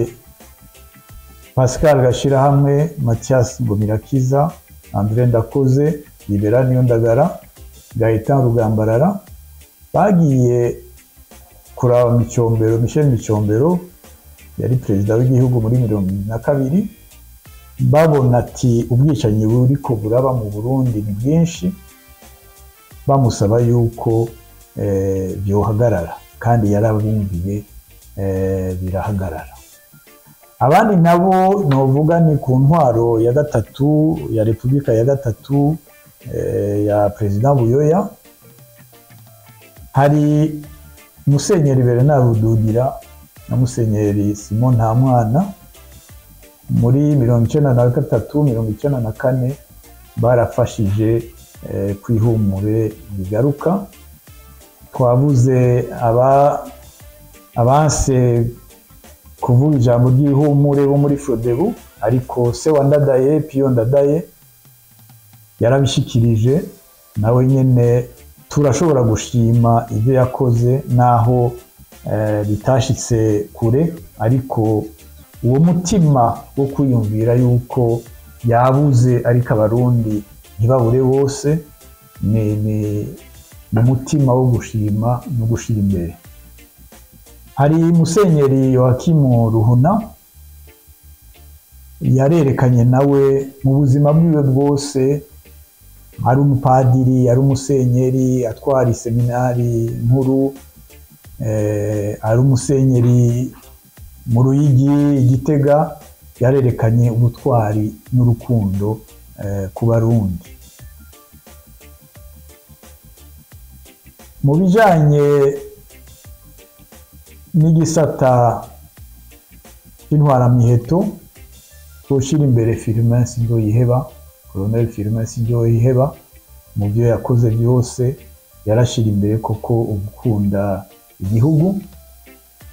Pascal Gashirahamwe, Mathias Ngomirakiza, André Ndakoze, Libera Niyondagara, Gaëtan Rugambarara, bagiye kuraba Micombero, Michel Micombero yari perezida w'igihugu muri 72, babona ati ubwicanyi buriko buraba mu Burundi ni bwinshi, bamusaba yuko byohagarara, kandi yarabumviye birahagarara. Abandi nabo novuga ni ku ntwaro ya gatatu ya Republika ya gatatu ya President Buyoya, hari Musenyeri Bernard Rudugira na Musenyeri Simon Ntamwana. Muri 93 94 barafashije kwihumure bigaruka. Twabuze abanse kuvuga ijambo ry'ihumure bo muri Frodebu, Ariko se wa Ndadaye, Piyo Ndadaye, yarabishikirije nawe nyene. Turashobora gushima ibyo yakoze naho bitashitse kure, ariko uwo mutima wo kwiyumvira yuko yabuze ariko Abarundi ntibabure bose ni umutima wo gushima no gushira imbere. Hari Musenyeri Yohakimu Ruhuna, yarerekanye nawe mu buzima bwiwe bwose, ari umupadiri, ari umusenyeri atwara iseminari nkuru, ari umusenyeri mu Ruyigi, Igitega, yarerekanye ubutwari n'urukundo ku Barundi. Mu bijanye n'igisata c'intwaramiheto, twoshira imbere Firmin Sinzoyiheba, Colonel Firmin Sinzoyiheba. Mu byo yakoze byose yarashira imbere koko ugukunda igihugu.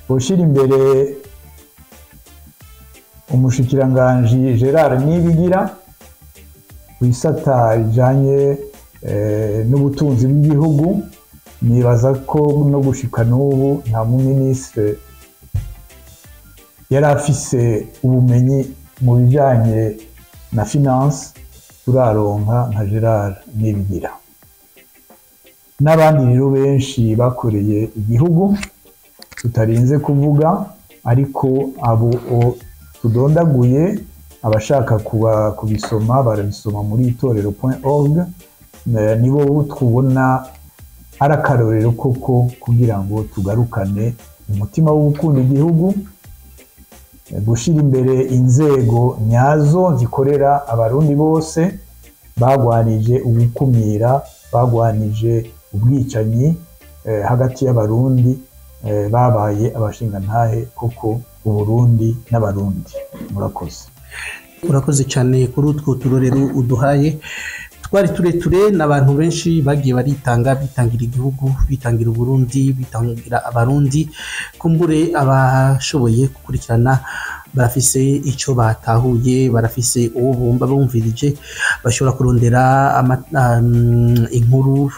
Twoshira imbere umushikiranganji Gerard Nibigira ku isata rijanye n'ubutunzi bw'igihugu. Nibaza ko no gushika n'ubu nta muminisitiri yari afise ubumenyi mu bijanye na finance turaronka nka Gerard Nibigira. N'abandi rero benshi bakoreye igihugu tutarinze kuvuga, ariko abo tudondaguye abashaka kubisoma barabisoma muri itorero.org, nibo tubona ari akarorero koko kugira ngo tugarukane umutima wo gukunda igihugu, gushira imbere inzego nyazo zikorera Abarundi bose bagwanije ugukumira, bagwanije ubwicanyi hagati y'Abarundi, babaye abashingantahe koko Uburundi n'Abarundi. Murakoze. Urakoze cyane kuri utwo turorero uduhaye. Twari tureture n'abantu benshi bagiye baritanga, bitangira igihugu, bitangira Uburundi, bitangira Abarundi. Kumbure abashoboye gukurikirana barafise ico batahuye, barafise uwo bumva bumvirije, bashobora kurondera inkuru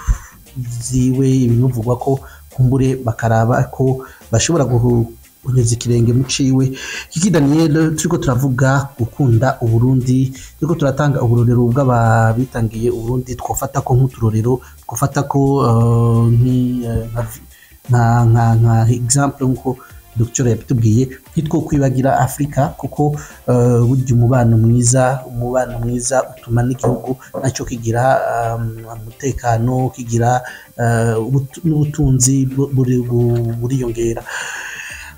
ziwe, ibimuvugwa ko, kumbure bakaraba ko bashobora guhonyeza ikirenge mu ciwe. Kiki Daniel, turiko turavuga gukunda Uburundi, turiko turatanga uburorero bw'ababitangiye Uburundi, twofata ko nk'uturorero, twofata ko nka example nkuko Dr yabitubwiye, ntitwo kwibagira Afrika, kuko burya umubano mwiza utuma n'igihugu nacyo kigira umutekano, kigira n'ubutunzi buriyongera.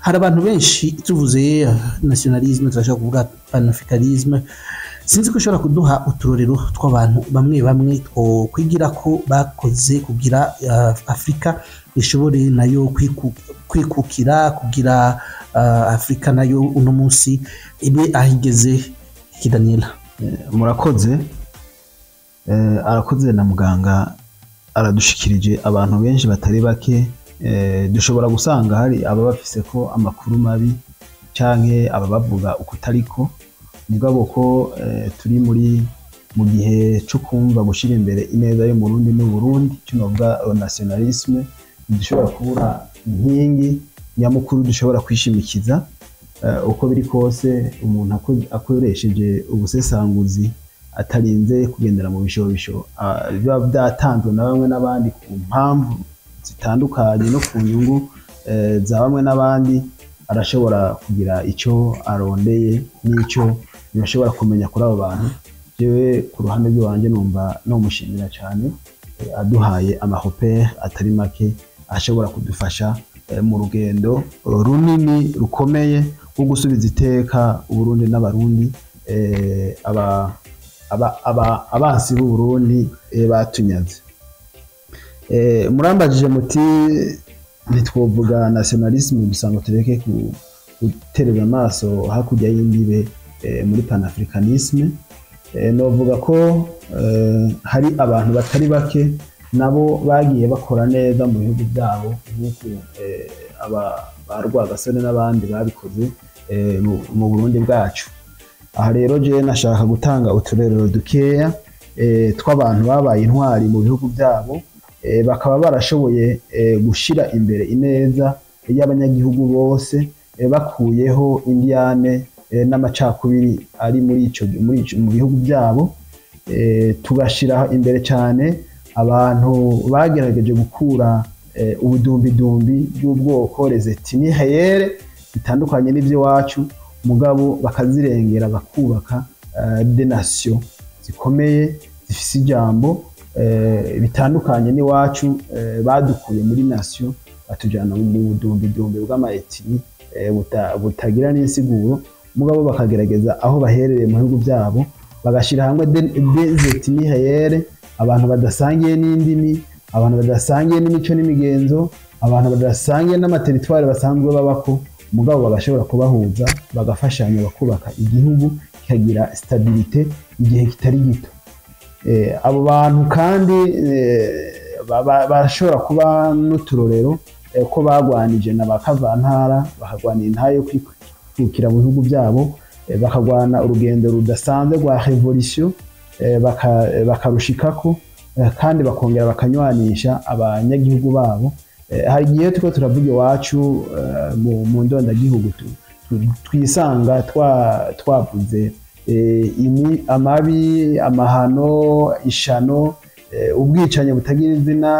Hari abantu benshi tuvuze nationalisme, turashobora kuvuga panafricanisme. Sinzi ko ushobora kuduha uturorero tw'abantu bamwe bamwe twokwigira ko bakoze kugira Afrika ishobore nayo kwikukira, kugira Afrika nayo uno munsi ibe ahigeze. Daniela. Murakoze. Arakoze na muganga, aradushikirije abantu benshi batari bake. Dushobora gusanga hari ababafise ko amakuru mabi canke ababavuga ukutariko, mugabo ko turi muri mu gihe cyo kumva gushira imbere ineza yo Murundi n'u Burundi, cyo nationalisme, dushobora kubura inkingi nyamukuru dushobora kwishimikiza. Uko biri kose umuntu akoresheje ubusesanguzi atarinze kugendera mu bishobisho biba byatanzwe na bamwe n'abandi ku mpamvu zitandukanye no ku nyungu za bamwe n'abandi, arashobora kugira icyo arondeye n'icyo yashobora kumenya kuri abo bantu. Jewe ku ruhande rw'iwanje numva nomushimira cyane, aduhaye amahopere atari make ashobora kudufasha mu rugendo runini rukomeye rwo gusubiza iteka Uburundi n'Abarundi, abansi b'Uburundi batunyaze. Murambajije muti ntitwovuga nationalisme gusa ngo tureke guterera amaso hakurya y'imbibe muri panafricanisme. Novuga ko hari abantu batari bake nabo bagiye bakora neza mu bihugu byabo, nk'uko aba ba Rwagasore n'abandi babikoze mu Burundi bwacu. Aha rero je nashaka gutanga uturerero dukeya tw'abantu babaye intwari mu bihugu byabo, bakaba barashoboye gushira imbere ineza y'abanyagihugu bose, bakuyeho indiyane n'amacakubiri ari muri ico mu bihugu byabo. Tugashira imbere cyane abantu bagerageje gukura ubudumbidumbi bw'ubwoko, les ethnies réelles, bitandukanye n'iby'iwacu, mugabo bakazirengera bakubaka des nations zikomeye zifise ijambo, bitandukanye n'iwacu, badukuye muri nation batujana mu budumbidumbi bw'ama ethnies butagira n'insiguro, mugabo bakagerageza aho baherereye mu bihugu byabo bagashyira hamwe des ethnies réelles, abantu badasangiye n'indimi, abantu badasangiye n'imico n'imigenzo, abantu badasangiye n'ama territoires basanzwe babako, mugabo bagashobora kubahuza, bagafashanya, bakubaka igihugu kikagira stabilité igihe kitari gito. Abo bantu kandi barashobora kuba n'uturorero ko bagwanije na bakavantara, bakagwanira intahe yo kwikukira mu bihugu byabo, bakagwana urugendo rudasanzwe rwa révolution, bakarushikako, kandi bakongera bakanywanisha abanyagihugu babo. Hari igihe turiko turavuga iwacu mu ndondagihugu twisanga twavuze amabi, amahano, ishano, ubwicanyi butagira izina,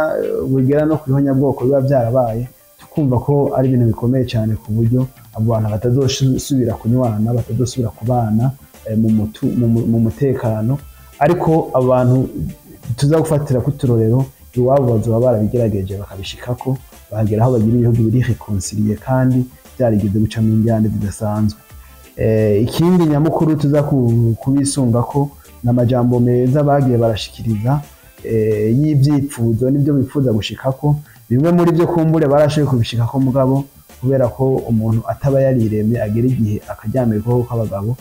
bugera no ku ihonyabwoko biba byarabaye, tukumva ko ari ibintu bikomeye cyane ku buryo abo bantu batazosubira kunywana, batazosubira kubana mu mutekano. Ariko abantu tuza gufatira ku turorero iwabo bazoba barabigerageje bakabishikako, bagera aho bagira ibihugu biri réconciliés kandi byarigeze gucamo injyane zidasanzwe. Ikindi nyamukuru tuza kubisunga ko ni amajambo meza bagiye barashikiriza y'ibyifuzo n'ibyo bifuza gushikako. Bimwe muri byo kumbure barashoboye kubishikako, mugabo kubera ko umuntu ataba yariremye, agera igihe akaryamira k'abagabo,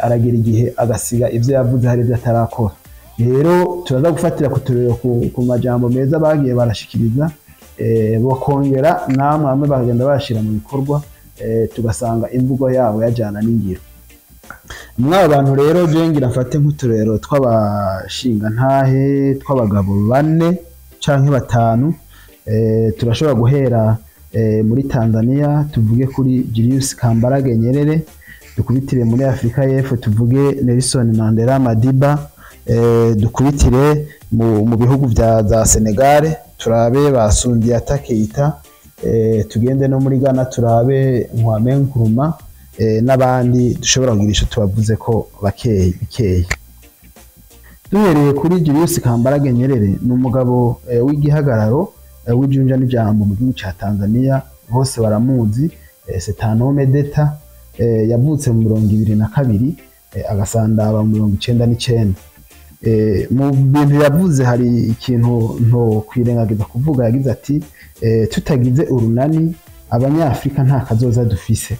aragera igihe agasiga ibyo yavuze, hari ibyo atarakora. Rero turaza gufatira ku turero ku majambo meza bagiye barashikiriza, bakongera namwe bamwe bakagenda bashyira mu bikorwa, tugasanga imvugo yabo yajyana n'ingiro. Mw'abo bantu rero je ngira mfate nk'uturero tw'abashingantahe, tw'abagabo bane canke batanu. Turashobora guhera muri Tanzania, tuvuge kuri Julius Kambarage Nyerere, dukubitire muri Afurika y'Epfo tuvuge Nelson Mandela Madiba, dukubitire mu bihugu vya za Senegal turabe ba Sundiata Keita, tugende no muri Ghana turabe Kwame Nkrumah, n'abandi dushobora kugira ico tubavuze ko bakeyi bikeyi. Duhereye kuri Julius Kambarage Nyerere, ni umugabo w'igihagararo, w'ijunja n'ijambo mu gihugu ca Tanzania, bose baramuzi, c'est un homme d'État. Yavutse mu 22, agasandaba mu 99. Mu bintu yavuze hari ikintu nto kwirengagiza kuvuga. Yagize ati: "Tutagize urunani, Abanyafrika nta kazoza dufise,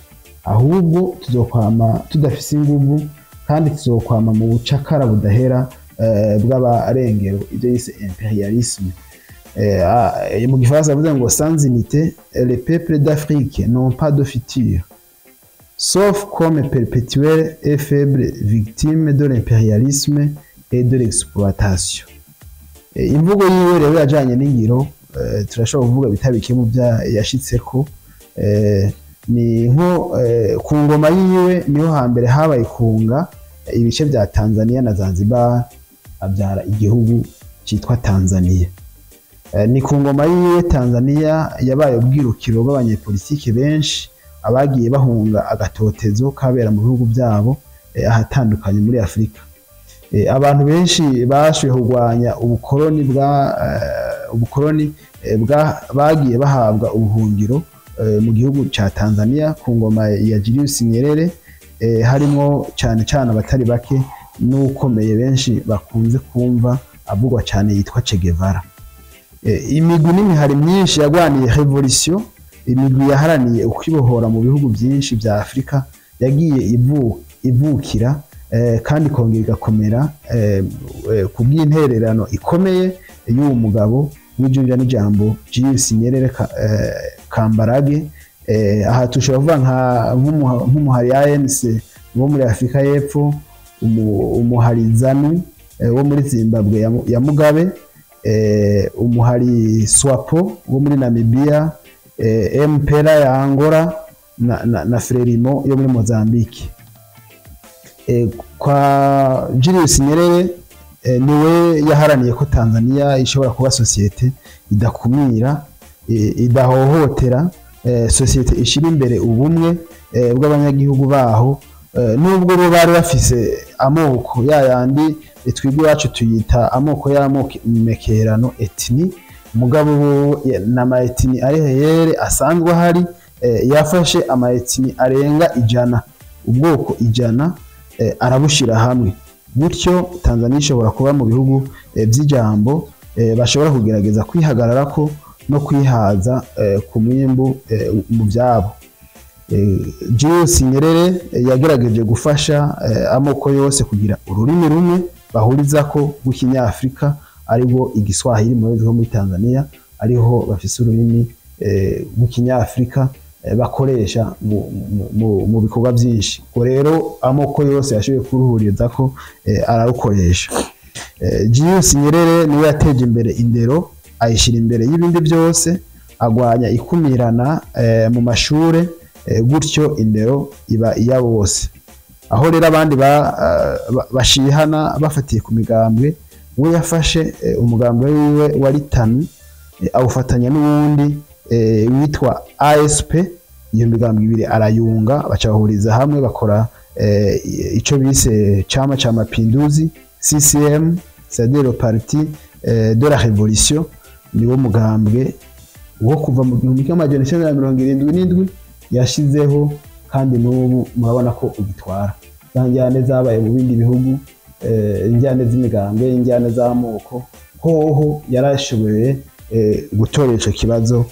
ahubwo tuzokwama tudafise inguvu kandi tuzokwama mu bucakara budahera bw'abarengero", ibyo yise impérialisme. Mu gifaransa yavuze ngo: "Sans unité, les peuples d'Afrique n'ont pas de futur sauf comme perpétuelles et faibles victimes de l'impérialisme et de l'exploitation." Imvugo yiwe rero yajanye n'ingiro. Turashobora kuvuga bitabike mu bya yashitseko, ni nko ku ngoma yiwe niho hambere habaye kunga ibice bya Tanzania na Zanzibar, abyara igihugu cyitwa Tanzania. Ni ku ngoma yiwe Tanzania yabaye ubwirukiro bw'abanyepolitike benshi, abagiye bahunga agatotezo kabera mu bihugu byabo ahatandukanye muri Afurika. Abantu benshi bashoboye kurwanya ubukoloni bwa bagiye bahabwa ubuhungiro mu gihugu ca Tanzania ku ngoma ya Julius Nyerere, harimo cyane cyane abatari bake n'ukomeye benshi bakunze kumva avugwa cyane yitwa Che Guevara. Imigwi n'imihari myinshi yagwaniye révolution, imigwi yaharaniye ukwibohora mu bihugu byinshi bya Afurika yagiye ivukira kandi ikongera igakomera ku bw'intererano ikomeye y'uwo mugabo w'ijunja n'ijambo Julius Nyerere Kambarage. Aha tushobora kuvuga nk'umuhari ANC. wo muri Afrika y'Epfo, umuhari ZANU wo muri Zimbabwe ya Mugabe, umuhari SWAPO wo muri Namibia, MPLA ya Angola na Frelimo yo muri Mozambique. Kwa Julius Nyerere, niwe yaharaniye ko Tanzania ishobora kuba sosiyete idakumira, idahohotera, sosiyete ishira imbere ubumwe bw'abanyagihugu baho, nubwo bo bari bafise amoko yayandi twebwe iwacu tuyita amoko y'amoko mekerano, ethnie, mugabo bo n'ama ethnie ari réelles asanzwe ahari. Yafashe ama ethnie arenga 100, ubwoko 100, arabushira hamwe. Gutyo Tanzania ishobora kuba mu bihugu by'ijambo, bashobora kugerageza kwihagararako no kwihaza ku mwimbu mu byabo. Julius Nyerere yagerageje gufasha amoko yose kugira ururimi rumwe bahurizako rw'ikinyafrika, aribwo igiswahili. Murabizi ko muri Tanzania ariho bafise ururimi rw'ikinyafrika bakoresha mu bikorwa byinshi. Ubwo rero amoko yose yashoboye kuruhurizako, ararukoresha. Julius Nyerere niwe yateje imbere indero, ayishyira imbere y'ibindi byose, agwanya ikumirana mu mashure, gutyo indero iba iya bose. Aho rero abandi bashihana bafatiye ku migambwe, we yafashe umugambwe wiwe wa TANU, awufatanya n'uwundi witwa ASP. Iyo migambwe ibiri arayunga, baca bahuriza hamwe, bakora ico bise Chama cha Mapinduzi, CCM, c'est-à-dire le parti de la révolution. Niwo mugambwe wo kuva mu 1977 yashizeho, kandi n'ubu murabona ko ugitwara. Za njyane zabaye mu bindi bihugu, injyane z'imigambwe, injyane z'amoko, hoho yarashoboye gutora ico kibazo,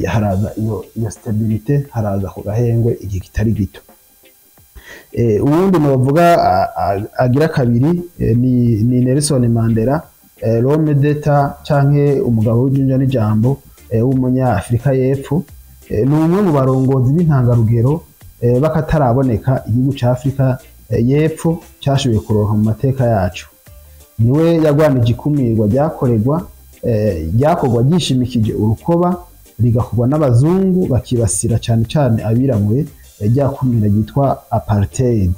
haraza iyo stabilité, haraza ku gahengwe igihe kitari gito. Uwundi novuga agira kabiri ni Nelson Mandela, l'homme d'État canke umugabo w'ijunja n'ijambo w'umunyafrika y'Epfo. Ni umwe mu barongozi b'intangarugero b'akataraboneka igihugu ca Afrika y'Epfo cashoboye kuronka mu mateka yacu. Niwe yagwanije ikumirwa ryakorwa ryishimikije urukoba, rigakorwa n'abazungu bakibasira cyane cyane abirabure, rya kumira ryitwa apartheid.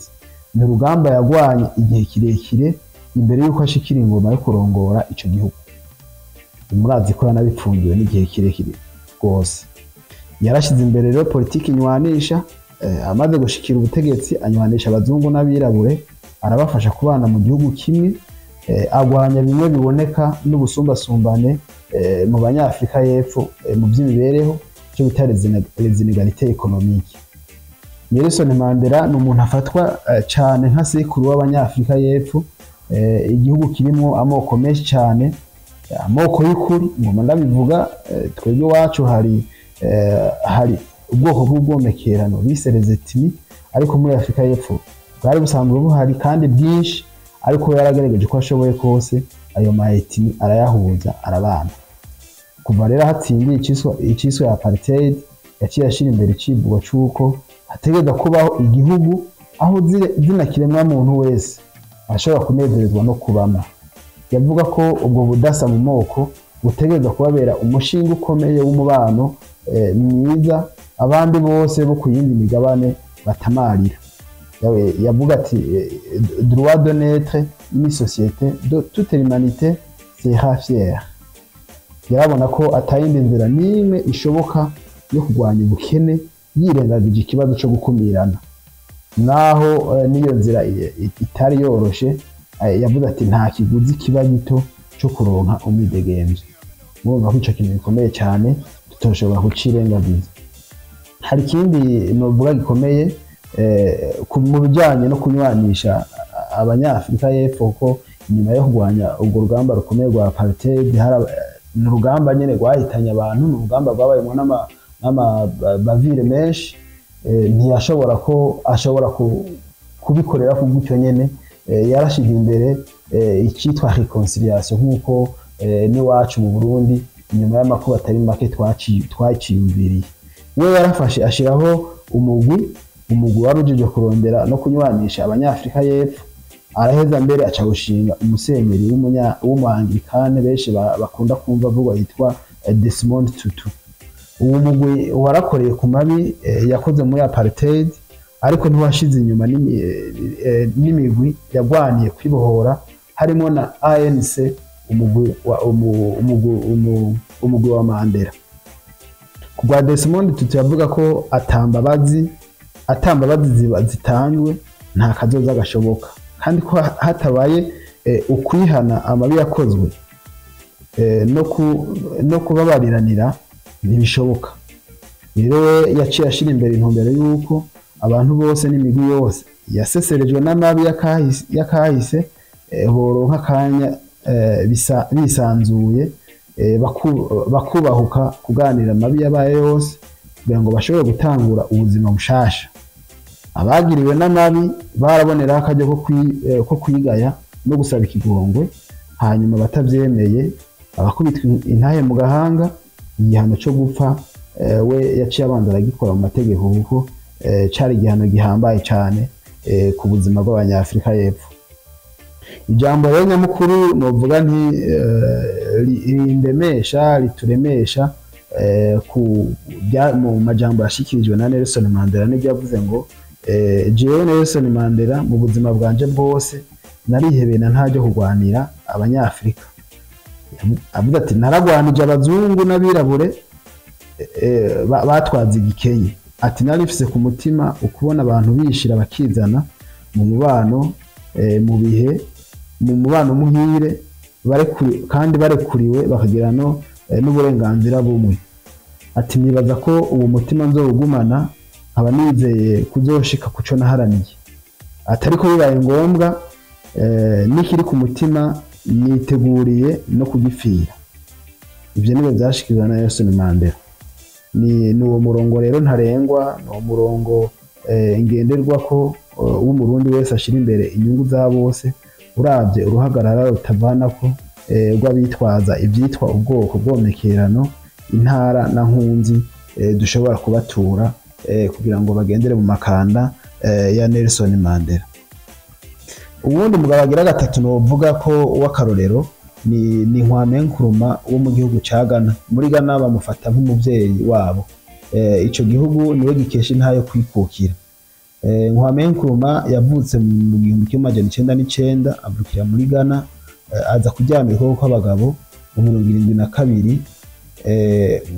Ni urugamba yagwanye igihe kirekire imbere y'uko ashikira ingoma yo kurongora ico gihugu. Murazi ko yanabipfungiwe n'igihe kirekire rwose. Yarashize imbere rero politiki nywanisha. Amaze gushikira ubutegetsi, anywanisha abazungu n'abirabure, arabafasha kubana mu gihugu kimwe, agwanya bimwe biboneka n'ubusumbasumbane mu banyafrika y'Epfo mu by'imibereho, icyo bita les inégalités économiques. Nelson Mandela ni umuntu afatwa cyane nka sekuru w'abanyafrika y'Epfo, igihugu kirimo amoko menshi cyane, amoko y'ukuri ngoma ndabivuga. Twebwe iwacu hari ubwoko bw'ubwomekerano bise les ethnies, ariko muri Afurika y'Epfo bwari busanzwe buhari kandi bwinshi, ariko yaragerageje uko ashoboye kose ayo ma ethnie arayahuza, arabana. Kuva rero hatsindiye iciswe apartheid, yaciye ashira imbere icivugo c'uko hategerezwa kubaho igihugu aho zina kiremwa muntu wese ashobora kunezerezwa no kubamo. Yavuga ko ubwo budasa mu moko butegerezwa kubabera umushinga ukomeye w'umubano mwiza abandi bose bo ku yindi migabane batamarira. Yavuga ati: "Droit de naître une société de toute l'humanité sera fière." Yarabona ko atayindi nzira n'imwe ishoboka yo kurwanya ubukene yirengagije ikibazo cyo gukumirana, naho n'iyo nzira itari yoroshe. Yavuze ati: "Nta kiguzi kiba gito cyo kuronka umwidegemvyo." Murumva ko ico kintu gikomeye cyane tutoshobora kucirengagiza. Hari ikindi novuga gikomeye mu bijyanye no kunywanisha abanyafurika y'Epfo, kuko inyuma yo kurwanya urwo rugamba rukomeye rwa apartheid, ni urugamba nyine rwahitanye abantu, ni urugamba rwabayemo n'amabavire menshi. Ntiyashobora ko ashobora kubikorera ku gutyo nyene. Yarashize imbere icyitwa réconciliation, nk'uko n'iwacu mu Burundi inyuma y'amakuba atari make twaciyumviriye. We yarafashe ashiraho umugwi. Umugwi wari ujejwe kurondera no kunywanisha Abanyafrika y'Epfo, araheza mbere aca gushinga umusenyeri w'umuanglikane benshi bakunda kumva avugwa yitwa Desmond Tutu. Uwo mugwi warakoreye ku mabi yakoze muri apartheid, ariko ntiwashize inyuma n'imigwi yagwaniye kwibohora, harimo na ANC, umugwi wa Mandela. Kubwa Desmond Tutu yavuga ko atambabazi ziba zitanzwe nta kazoza gashoboka, kandi ko hatabaye ukwihana amabi yakozwe no kubabariranira ntibishoboka. Rero we yaciye ashira imbere intumbero y'uko abantu bose n'imigwi yose yaseserejwe n'amabi y'akahise boronka akanya bisanzuye, bakubahuka kuganira amabi yabaye yose kugira ngo bashobore gutangura ubuzima bushasha. Abagiriwe n'amabi baraboneraho akaryo ko kwigaya no gusaba ikigongwe, hanyuma batavyemeye abakubitwa intahe mu gahanga, igihano cyo gupfa we yaciye abanza aragikora mu mategeko, kuko cari igihano gihambaye cane ku buzima bw'Abanyafrika y'Epfo. Ijambo rero nyamukuru novuga nti rindemesha, rituremesha mu majambo yashikirijwe na Nelson Mandela, nibyo yavuze ngo jewe Nelson Mandela mu buzima bwanje bwose narihebeye na ntajya kurwanira Abanyafrika. Avuga ati naragwanije abazungu n'abirabure batwaza igikenye, ati narifise ku mutima ukubona abantu bishira bakizana mu mubano mu bihe mu mubano muhire kandi barekuriwe bakagira no n'uburenganzira bumwe. Ati nibaza ko uwo mutima nzowugumana nkaba nizeye kuzoshika kuco naharaniye. Ati ariko bibaye ngombwa n'ikiri ku mutima niteguriye no kugipfira. Ivyo nibyo vyashikirizwa na Nelson Mandela. Ni uwo murongo rero ntarengwa, ni uwo murongo ngenderwako w'umurundi wese ashira imbere inyungu za bose, uravye uruhagarara rutavanako rw'abitwaza ivyitwa ubwoko bwomekerano, intara na nkunzi dushobora kubatura kugira ngo bagendere mu makanda ya Nelson Mandela. Uwundi mugabo agira gatatu novuga ko w'akarorero ni Kwame Nkrumah wo mu gihugu ca Ghana. Muri Ghana bamufata nk'umuvyeyi wabo. Ico gihugu niwe gikesha intayo kwikukira. Kwame Nkrumah yavutse mu 1909, avukira muri Ghana, aza kuryamira ukuboko kw'abagabo mu 72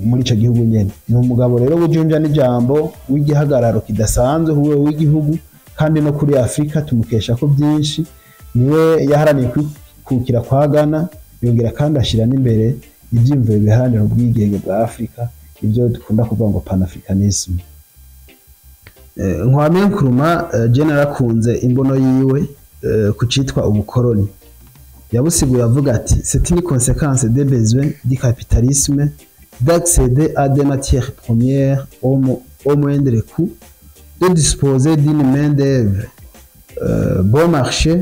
muri ico gihugu nyene. Ni umugabo rero w'ijunja n'ijambo, w'igihagararo kidasanzwe w'igihugu, kandi no kuri Afrika tumukesha ko byinshi. Niwe yaharaniye kwikukira kwa Ghana, yongera kandi ashira n'imbere ivyiyumviro biharanira ubwigenge bwa Afrika, ibyo dukunda kuvuga ngo panafricanisme. Kwame Nkrumah je narakunze imbono yiwe ku citwa ubukoroni. Yabusiguye avuga ati c'est une conséquence des besoins du capitalisme d'accéder à des matières premières au moindre coût, de disposer d'une main-d'œuvre bon marché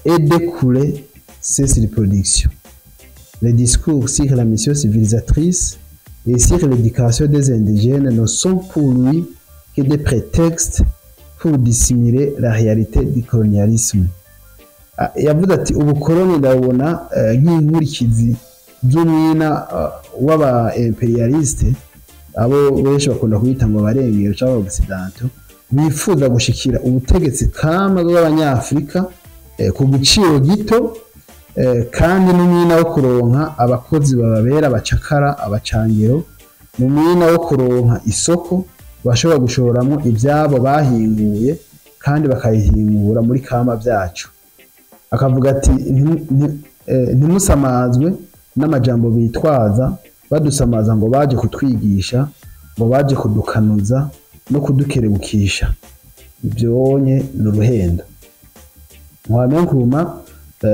et d'écouler ses surproductions. Les discours sur la mission civilisatrice et sur l'éducation des indigènes ne sont pour lui que des prétextes pour dissimuler la réalité du colonialisme. Yavuze ati ubukoroni ndabona nk'inkurikizi z'umwina w'aba imperialiste, abo benshi bakunda kwita ngo abarengero cyangwa occidentaux, bifuza gushikira ubutegetsi kama bw'Abanyafrika ku giciro gito, kandi n'umwina wo kuronka abakozi bababera abacakara, abacangero, n'umwina wo kuronka isoko bashobora gushoramo ibyabo bahinguye kandi bakayihingura muri kama byacu. Akavuga ati ntimusamazwe n'amajambo bitwaza badusamaza ngo baje kutwigisha, ngo baje kudukanuza no kudukerebukisha. Ibyo wonye ni uruhendo. Kwame Nkrumah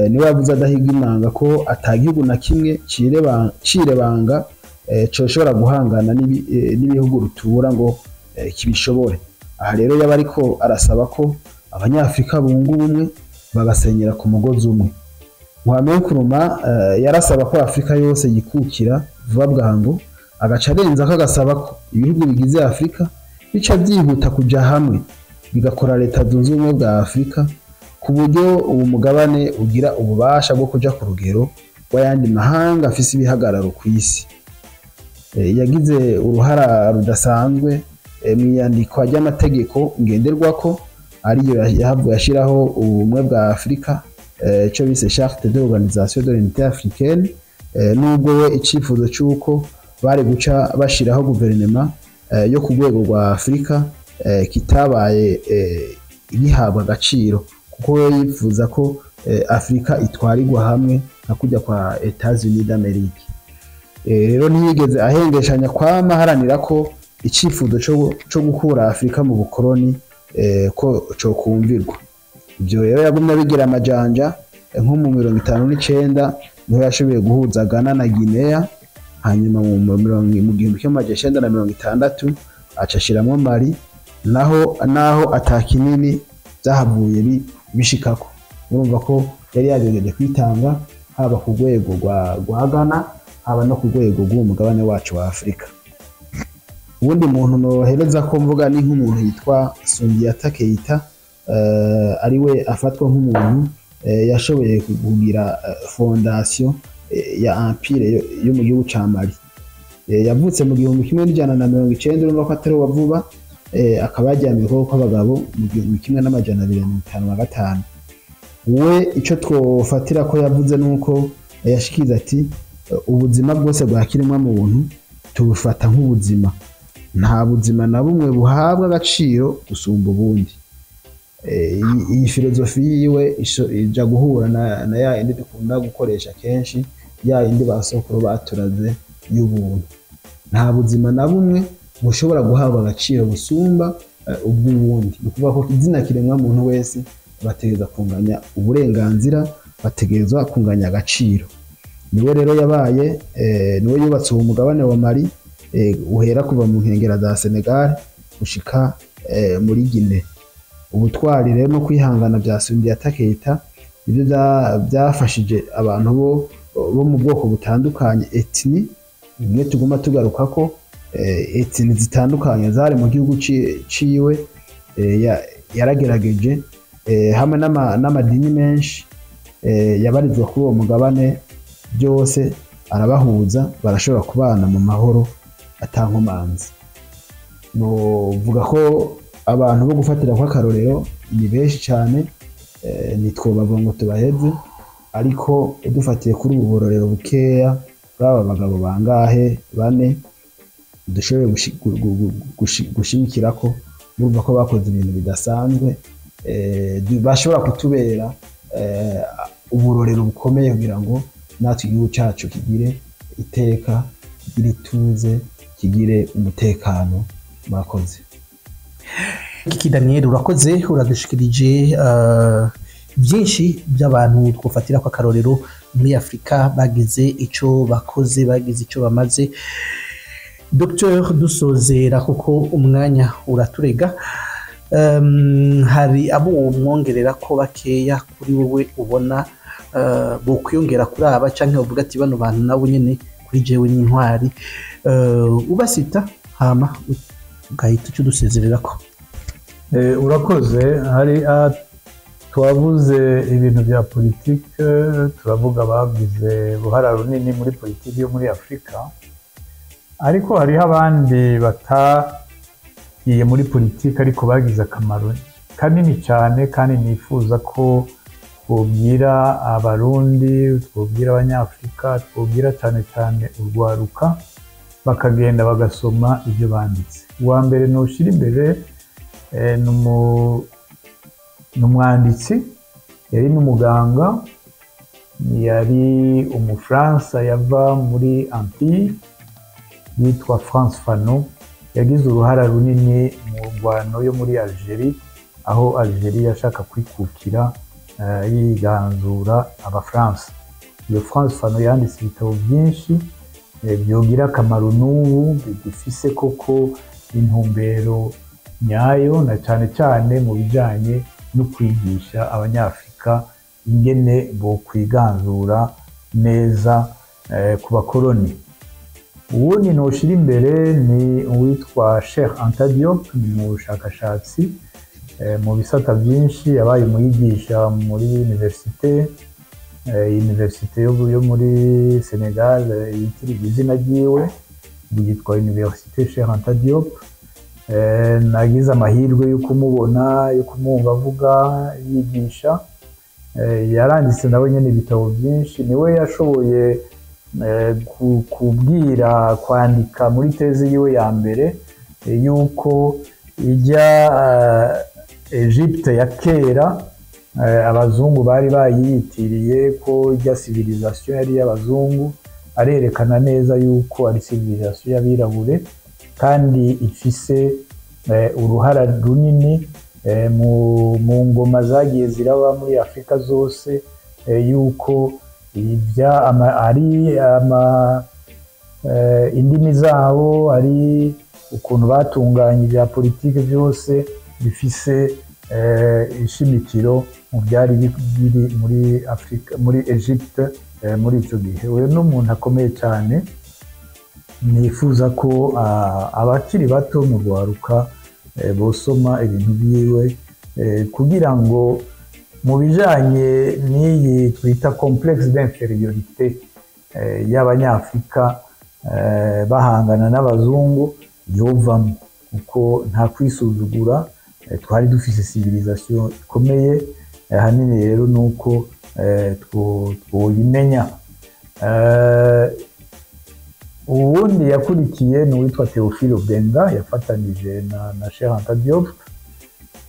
niwe yavuze adahiga imanga ko atagihugu na kimwe cirebanga coshobora guhangana n'ibihugu rutura ngo kibishobore. Aha rero yaba ariko arasaba ko Abanyafrika bunga ubumwe bagasenyera ku mugozi umwe. Kwame Nkrumah yarasaba ko Afrika yose yikukira vuba bwangu, agaca arenza ko agasaba ko ibihugu bigize Afrika bica byihuta kuja hamwe bigakora Leta Zunze Ubumwe bwa Afurika, ku buryo uwo mugabane ugira ububasha bwo kuja ku rugero rw'ayandi mahanga afise ibihagararo ku isi. Yagize uruhara rudasanzwe mu iyandikwa ry'amategeko ngenderwako ariyo yahavuye ashyiraho ubumwe bwa Afurika, icyo bise Charte de l'Organisation de l'Unité Africaine. Nubwo we icyifuzo cy'uko bari guca bashyiraho guverinoma yo ku rwego rwa Afurika kitabaye gihabwa agaciro, kuko we yifuza ko Afurika itwarirwa hamwe nka kujya kwa Etats-Unis d'Amerique. Rero ntiyigeze ahengeshanya kwama aharanira ko icyifuzo cyo gukura Afurika mu bukoroni ko cokumvirwa. Ibyo rero yagumye abigira amajanja, nko mu 59 niho yashoboye guhuza Ghana na Guinea, hanyuma mu 1960 aca ashiramwo Mali, naho atakinini byahavuye bishikako. Urumva ko yari yagerageje kwitanga haba ku rwego rwa Ghana, haba no ku rwego rw'umugabane wacu wa Afurika. Ubundi muntu nohereza ko mvuga ni nk'umuntu yitwa Sundiata Keita, ari we afatwa nk'umuntu yashoboye kugira fondation ya empire yo mu gihugu ca Mali. Yavutse mu 1190, urumva ko atari uwa vuba, akaba yajyanye ko kw'abagabo mu 1255. We ico twofatira ko yavuze nuko yashikiza ati ubuzima bwose bwa kiremwa muntu tubufata nk'ubuzima, nta buzima na bumwe buhabwa agaciro gusumba ubundi. Iyi filozofi yiwe ija guhura na ya yindi dukunda gukoresha kenshi, ya yindi basokuru baturaze y'ubuntu. Nta buzima na bumwe bushobora guhabwa agaciro gusumba ubw'ubundi. Ni ukuvuga ko izina kiremwa muntu wese bategereza kunganya uburenganzira, bategerezwa kunganya agaciro. Niwe rero yabaye, niwe yubatse uwo mugabane wa Mali, uhera kuva mu nkengera za Senegal gushika muri Guinea. Ubutwari rero no kwihangana bya Sundiata Keita nibyo byafashije abantu bo mu bwoko butandukanye, etni imwe tuguma tugaruka ko etni zitandukanye zari mu gihugu ciwe, yaragerageje hamwe n'amadini menshi yabarizwa kuri uwo mugabane, byose arabahuza barashobora kubana mu mahoro atankomanzi. Novuga ko abantu bo gufatira kwa karorero ni benshi cyane, nitwobavuga ngo tubaheze, ariko dufatiye kuri ubu burorero bukeya bw'aba bagabo bangahe bane dushoboye gushimikira ko murumva ko bakoze ibintu bidasanzwe, bashobora kutubera uburorero bukomeye kugira ngo natwe igihugu cyacu kigire iteka, kigire ituze, kigire umutekano. Murakoze. Kiki Daniel, urakoze, uradushikirije byinshi by'abantu twofatira kwa karorero muri Afrika bagize ico bakoze, bagize ico bamaze. Dr dusozera kuko umwanya uraturega, hari abo mwongerera ko bakeya kuri wowe ubona bo kwiyongera kuri aba, canke uvuga ati bano bantu nabo nyene kuri jewe n'intwari, ubasita hama ugahita uca udusezererako. Urakoze. Hari twavuze ibintu bya politike, turavuga bagize uruhara runini muri politiki yo muri Afurika, ariko hariho abandi batagiye muri politiki ariko bagize akamaro kanini cyane, kandi nifuza ko twobwira Abarundi, twobwira Abanyafurika, twobwira cyane cyane urwaruka, bakagenda bagasoma ibyo banditse. Uwa mbere noshira imbere ni umwanditsi, yari n'umuganga, yari Umufaransa yava muri Antille yitwa Frantz Fanon. Yagize uruhara runini mu ngwano yo muri Algerie, aho Algerie yashaka kwikukira yiganzura Abafaransa. Iyo Frantz Fanon yanditse ibitabo byinshi byogira akamaro n'ubu, bigifise koko intumbero nyayo, na cyane cyane mu bijanye no kwigisha Abanyafurika ingene bo kwiganzura neza ku bakoroni. Uwundi noshira imbere ni uwitwa Cheikh Anta Diop, ni umushakashatsi mu bisata byinshi, yabaye umwigisha muri université yo muri Senegal yitirirwa izina ryiwe, ubu yitwa Université Cheikh Anta Diop. Nagize amahirwe yo kumubona, yo kumwumva avuga, yigisha. Yaranditse nawe nyine ibitabo byinshi. Niwe yashoboye kubwira, kwandika muri thèse yiwe ya mbere yuko ijya Egypte ya kera abazungu bari bayiyitiriye, ko ijya civilisation yari iy'abazungu. Arerekana neza yuko ari civilisation y'abirabure kandi ifise uruhara runini mu ngoma zagiye ziraba muri Afurika zose, yuko ibya ari indimi zabo, ari ukuntu batunganya ibya politike, byose bifise ishimikiro mu byari biri muri Afurika, muri Egypte muri icyo gihe. Uyu ni umuntu akomeye cyane, nifuza ko abakiri bato mu rwaruka bosoma ibintu byiwe kugira ngo mu bijanye n'iyi twita complexe d'infériorité y'abanyafurika bahangana n'abazungu yovamo, kuko nta kwisuzugura, twari dufise civilisation ikomeye. Ahanini rero ni uko twoyimenya. Uwundi yakurikiye ni uwitwa Théophile Obenga, yafatanije na Cheikh Anta Diop.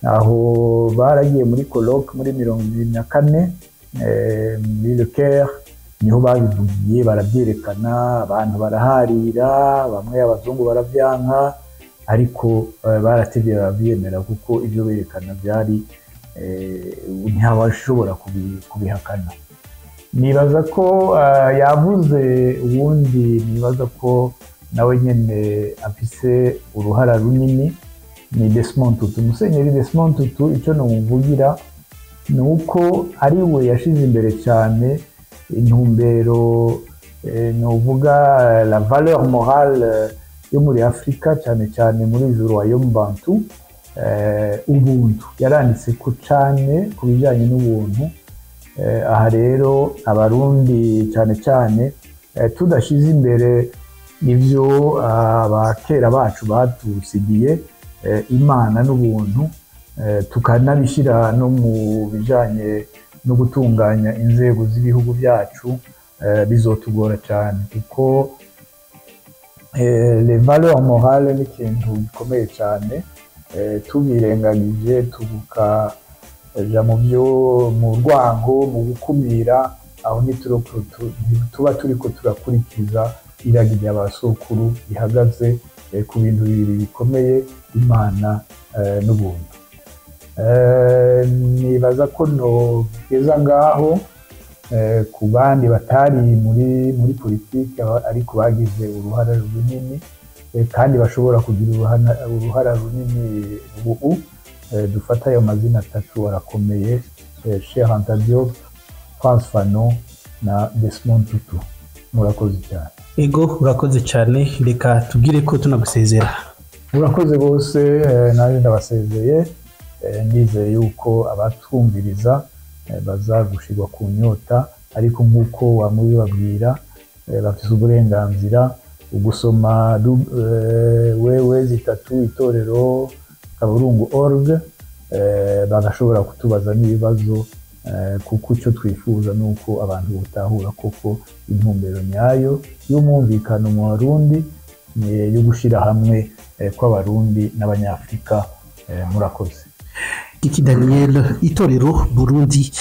Aho baragiye muri colloque muri 74 muri Le Caire, niho babivugiye, barabyerekana, abantu baraharira, bamwe abazungu baravyanka, ariko baratevye baravyemera, kuko ibyo berekana byari ntawashobora kubihakana. Nibaza ko yavuze uwundi, nibaza ko nawe nyene afise uruhara runini, ni Desmond Tutu, Musenyeri Desmond Tutu. Icyo nomuvugira ni uko ari we yashize imbere cyane intumbero novuga la valeur morale yo muri Afurika, cyane cyane muri izo royaume bantu, ubuntu. Yaranditse ko cyane ku bijyanye n'ubuntu. Aha rero abarundi cyane cyane tudashize imbere ibyo abakera bacu batusigiye, Imana n'ubuntu, tukanabishyira no mu bijyanye no gutunganya inzego z'ibihugu byacu, bizotugora cyane, kuko les valeurs morales ni ikintu gikomeye cyane. Tubirengagije, tukaja mu byo mu rwango, mu gukumira, aho ntituba turiko turakurikiza iragi rya ba sokuru rihagaze ku bintu bibiri bikomeye, Imana n'ubuntu. Nibaza ko nogeza ngaho. Ku bandi batari muri politiki ariko bagize uruhara runini kandi bashobora kugira uruhara runini ubu, dufata ayo mazina atatu arakomeye: Cheikh Anta Diop, Frantz Fanon na Desmond Tutu. Murakoze cyane. Ego, urakoze cyane. Reka tubwire ko tunagusezera. Murakoze bose, nanjye ndabasezeye. Ndizeye yuko abatwumviriza baza gushirwa ku nyota, ariko nk'uko wamubibabwira, bafise uburenganzira ugusoma www.itorero.org, bagashobora kutubaza n'ibibazo, kuko icyo twifuza ni uko abantu batahura koko intumbero nyayo y'umwumvikano mu Barundi, yo gushyira hamwe kw'Abarundi n'Abanyafurika. Murakoze. Kiki Daniel, Itorero Burundi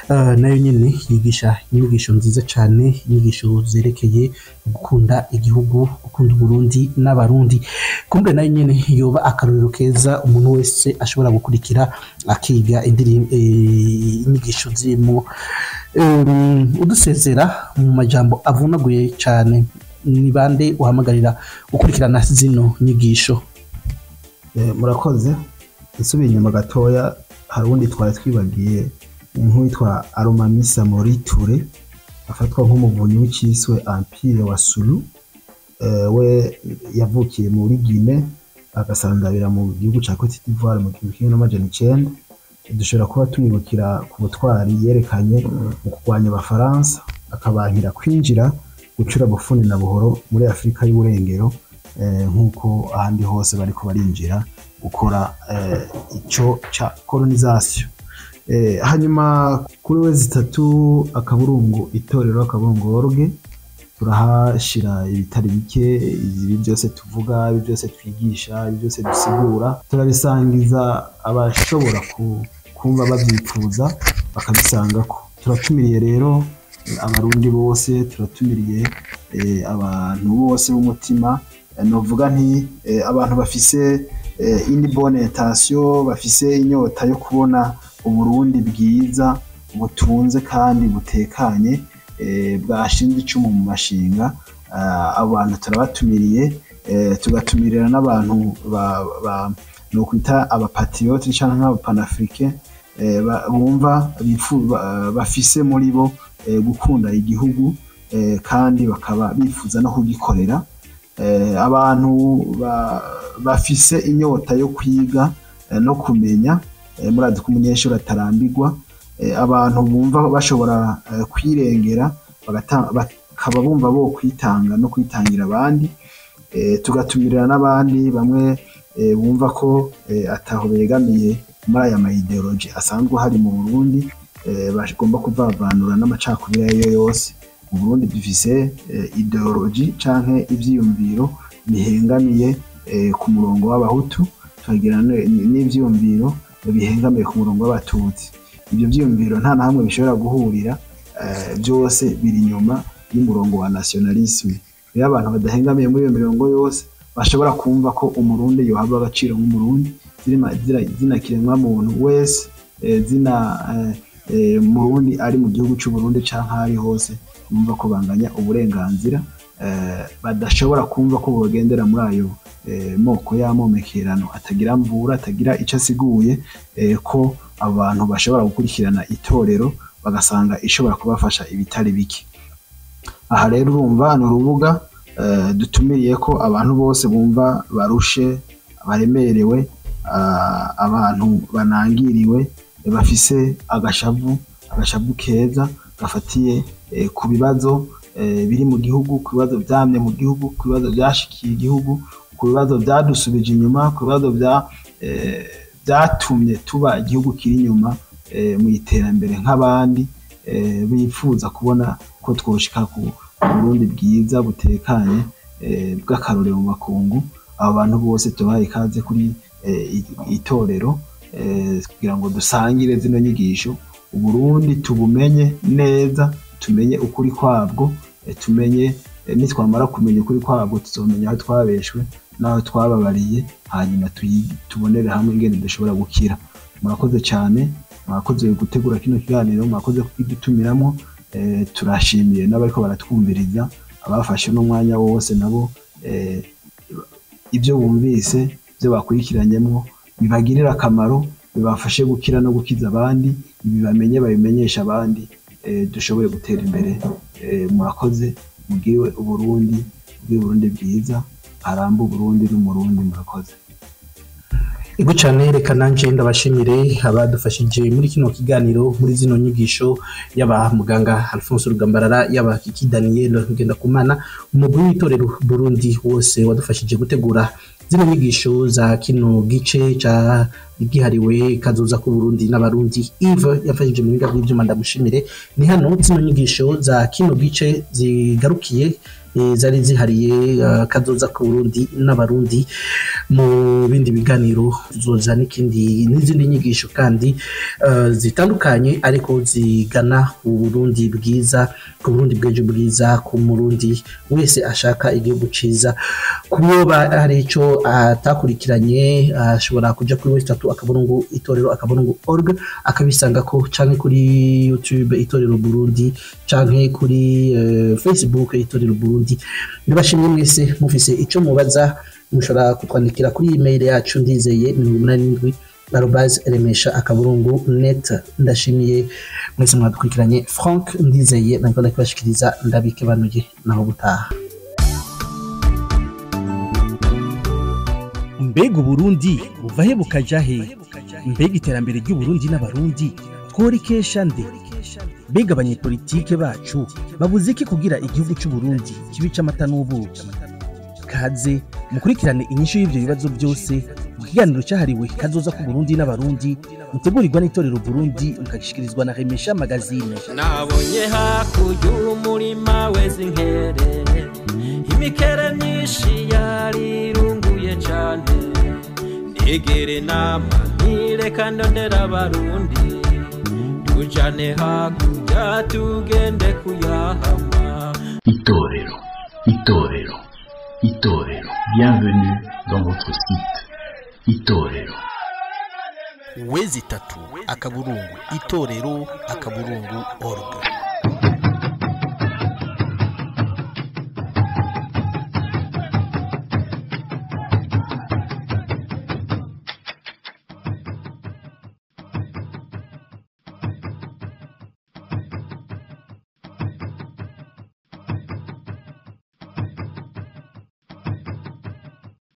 nayo nyene yigisha inyigisho nziza cyane, inyigisho zerekeye gukunda igihugu, gukunda Burundi n'Abarundi. Kumbe nayo nyene yoba akarorero keza umuntu wese ashobora gukurikira, akiga inyigisho zirimo. Udusezera mu majambo avunaguye cyane, ni bande uhamagarira gukurikirana zino nyigisho? Murakoze. Nsubiye inyuma gatoya, hari uwundi twari twibagiye, nk'uwitwa Almami Samori Touré, afatwa nk'umuvunyi w'iciswe Empire wa Sulu. We yavukiye muri Guinée, agasandabira mu gihugu ca Cote d'Ivoire mu 1900. Dushobora kuba tumwibukira ku butwari yerekanye mu kurwanya Abafaransa, akabankira kwinjira gucura bufuni na buhoro muri Afurika y'Uburengero, nk'uko ahandi hose bariko barinjira gukora ico ca colonisation. Hanyuma kuri www.itorero.org turahashira ibitari bike. Ibi byose tuvuga, ibi byose twigisha, ibi byose dusigura, turabisangiza abashobora kumva bavyipfuza bakabisangako. Turatumiriye rero Abarundi bose, turatumiriye abantu bose b'umutima, novuga nti abantu bafise une bonne intention, bafise inyota yo kubona Uburundi bwiza, butunze kandi butekanye, bwashinze icumu mu mashinga. Abo bantu turabatumiriye, tugatumirira n'abantu nokwita abapatriote canke abapanafricain, bumva bafise muri bo gukunda igihugu, kandi bakaba bifuza no kugikorera. Abantu bafise inyota yo kwiga no kumenya, murazi ko umunyeshuri atarambirwa. Abantu bumva bashobora kwirengera, bakaba bumva bo kwitanga no kwitangira abandi. Tugatumirira n'abandi bamwe bumva ko ataho begamiye muri aya ma idéologie asanzwe hari mu Burundi, bagomba kuvavanura n'amacakubiri ayo yose. Mu Burundi dufise idéologie canke ivyiyumviro bihengamiye ku murongo w'Abahutu, tukagira n'ivyiyumviro bihengamiye ku murongo w'Abatutsi. Ibyo vyiyumviro nta na hamwe bishobora guhurira, byose biri inyuma y'umurongo wa nationalisme. Rero abantu badahengamiye muri iyo mirongo yose bashobora kumva ko Umurundi yohabwa agaciro nk'Umurundi, zina kiremwa muntu wese, zina Murundi ari mu gihugu c'u Burundi canke aho ari hose, bumva ko banganya uburenganzira, badashobora kumva ko bogendera muri ayo moko y'amomekerano atagira mvura, atagira ico asiguye, ko abantu bashobora gukurikirana Itorero bagasanga ishobora kubafasha ibitari bike. Aha rero urumva ni urubuga dutumiriye ko abantu bose bumva barushe, baremerewe, abantu banangiriwe, bafise agashavu, agashavu keza gafatiye ku bibazo biri mu gihugu, ku bibazo vyamye mu gihugu, ku bibazo vyashikiye igihugu, ku bibazo vyadusubije inyuma, ku bibazo vyatumye tuba igihugu kiri inyuma mu iterambere nk'abandi, bifuza kubona ko twoshika ku Burundi bwiza, butekanye, bw'akarorero mu makungu. Abo bantu bose tubahaye ikaze kuri Itorero, kugira ngo dusangire zino nyigisho, Uburundi tubumenye neza, tumenye ukuri kwabwo, tumenye. Nitwamara kumenya ukuri kwabwo, tuzomenya aho twabeshwe n'aho twababariye, hanyuma tubonere hamwe ingene dushobora gukira. Murakoze cyane, mwakoze gutegura kino kiganiro, mwakoze kukidutumiramo. Turashimiye n'abariko baratwumviriza, abafashe n'umwanya wose nabo, ibyo bumvise, ibyo bakurikiranyemo bibagirira akamaro, bibafashe gukira no gukiza abandi, ibi bamenye babimenyesha abandi, dushobore gutera imbere. Murakoze, mugire Uburundi, mugire Uburundi bwiza, harambe Uburundi n'Umurundi. Murakoze. Ego cyane, reka nanje ndabashimire abadufashije muri kino kiganiro, muri zino nyigisho, yaba muganga Alphonse Rugambarara, yaba Kiki Daniel Ngendakumana, umugwi w'Itorero Burundi wose wadufashije gutegura zino nyigisho za kino gice ca gihariwe kazoza ku Burundi n'Abarundi. Yves yafashije mu biga bw'ivyuma, ndamushimire. Ni hano zino nyigisho za kino gice zigarukiye, zari zihariye kazoza ku Burundi n'Abarundi. Mu bindi biganiro tuzoza n'ikindi n'izindi nyigisho kandi zitandukanye, ariko zigana ku Burundi bwiza, ku Burundi bw'ejo bwiza, ku Murundi wese ashaka igihugu ciza. Kuba hari ico atakurikiranye, ashobora kuja kuri www.itorero.org akabisangako, canke kuri YouTube Itorero Burundi, canke kuri Facebook Itorero Burundi. Ndabashimye mwese. Mufise ico mubaza, mushobora kutwandikira kuri email yacu ndizeye87@remesha.net. Ndashimiye mwese mwadukurikiranye. Frank Ndizeye nariko ndakibashikiriza, ndabikebanuye, naho gutaha. Mbega Uburundi buva he bukaja he? Mbega iterambere ry'Uburundi n'Abarundi tworikesha nde? Mbega abanyepolitike bacu babuze iki kugira igihugu c'Uburundi kibe ic'amata n'ubuki? Kaze mukurikirane inyishu y'ivyo bibazo byose mu kiganiro cyahariwe kazoza k'Uburundi n'Abarundi, mutegurirwa n'Itorero Burundi, mukagishikirizwa na Remesha Magazine. Nabonye hakurya umurima weze inkere, imikere myinshi yarirunguye cane. Nigire inama ntireka ndondera Abarundi, tujane hakurya tugende kuyahama. Itorero, Itorero, Itorero. Bienvenue dans votre site. Itorero. 33.itorero.org.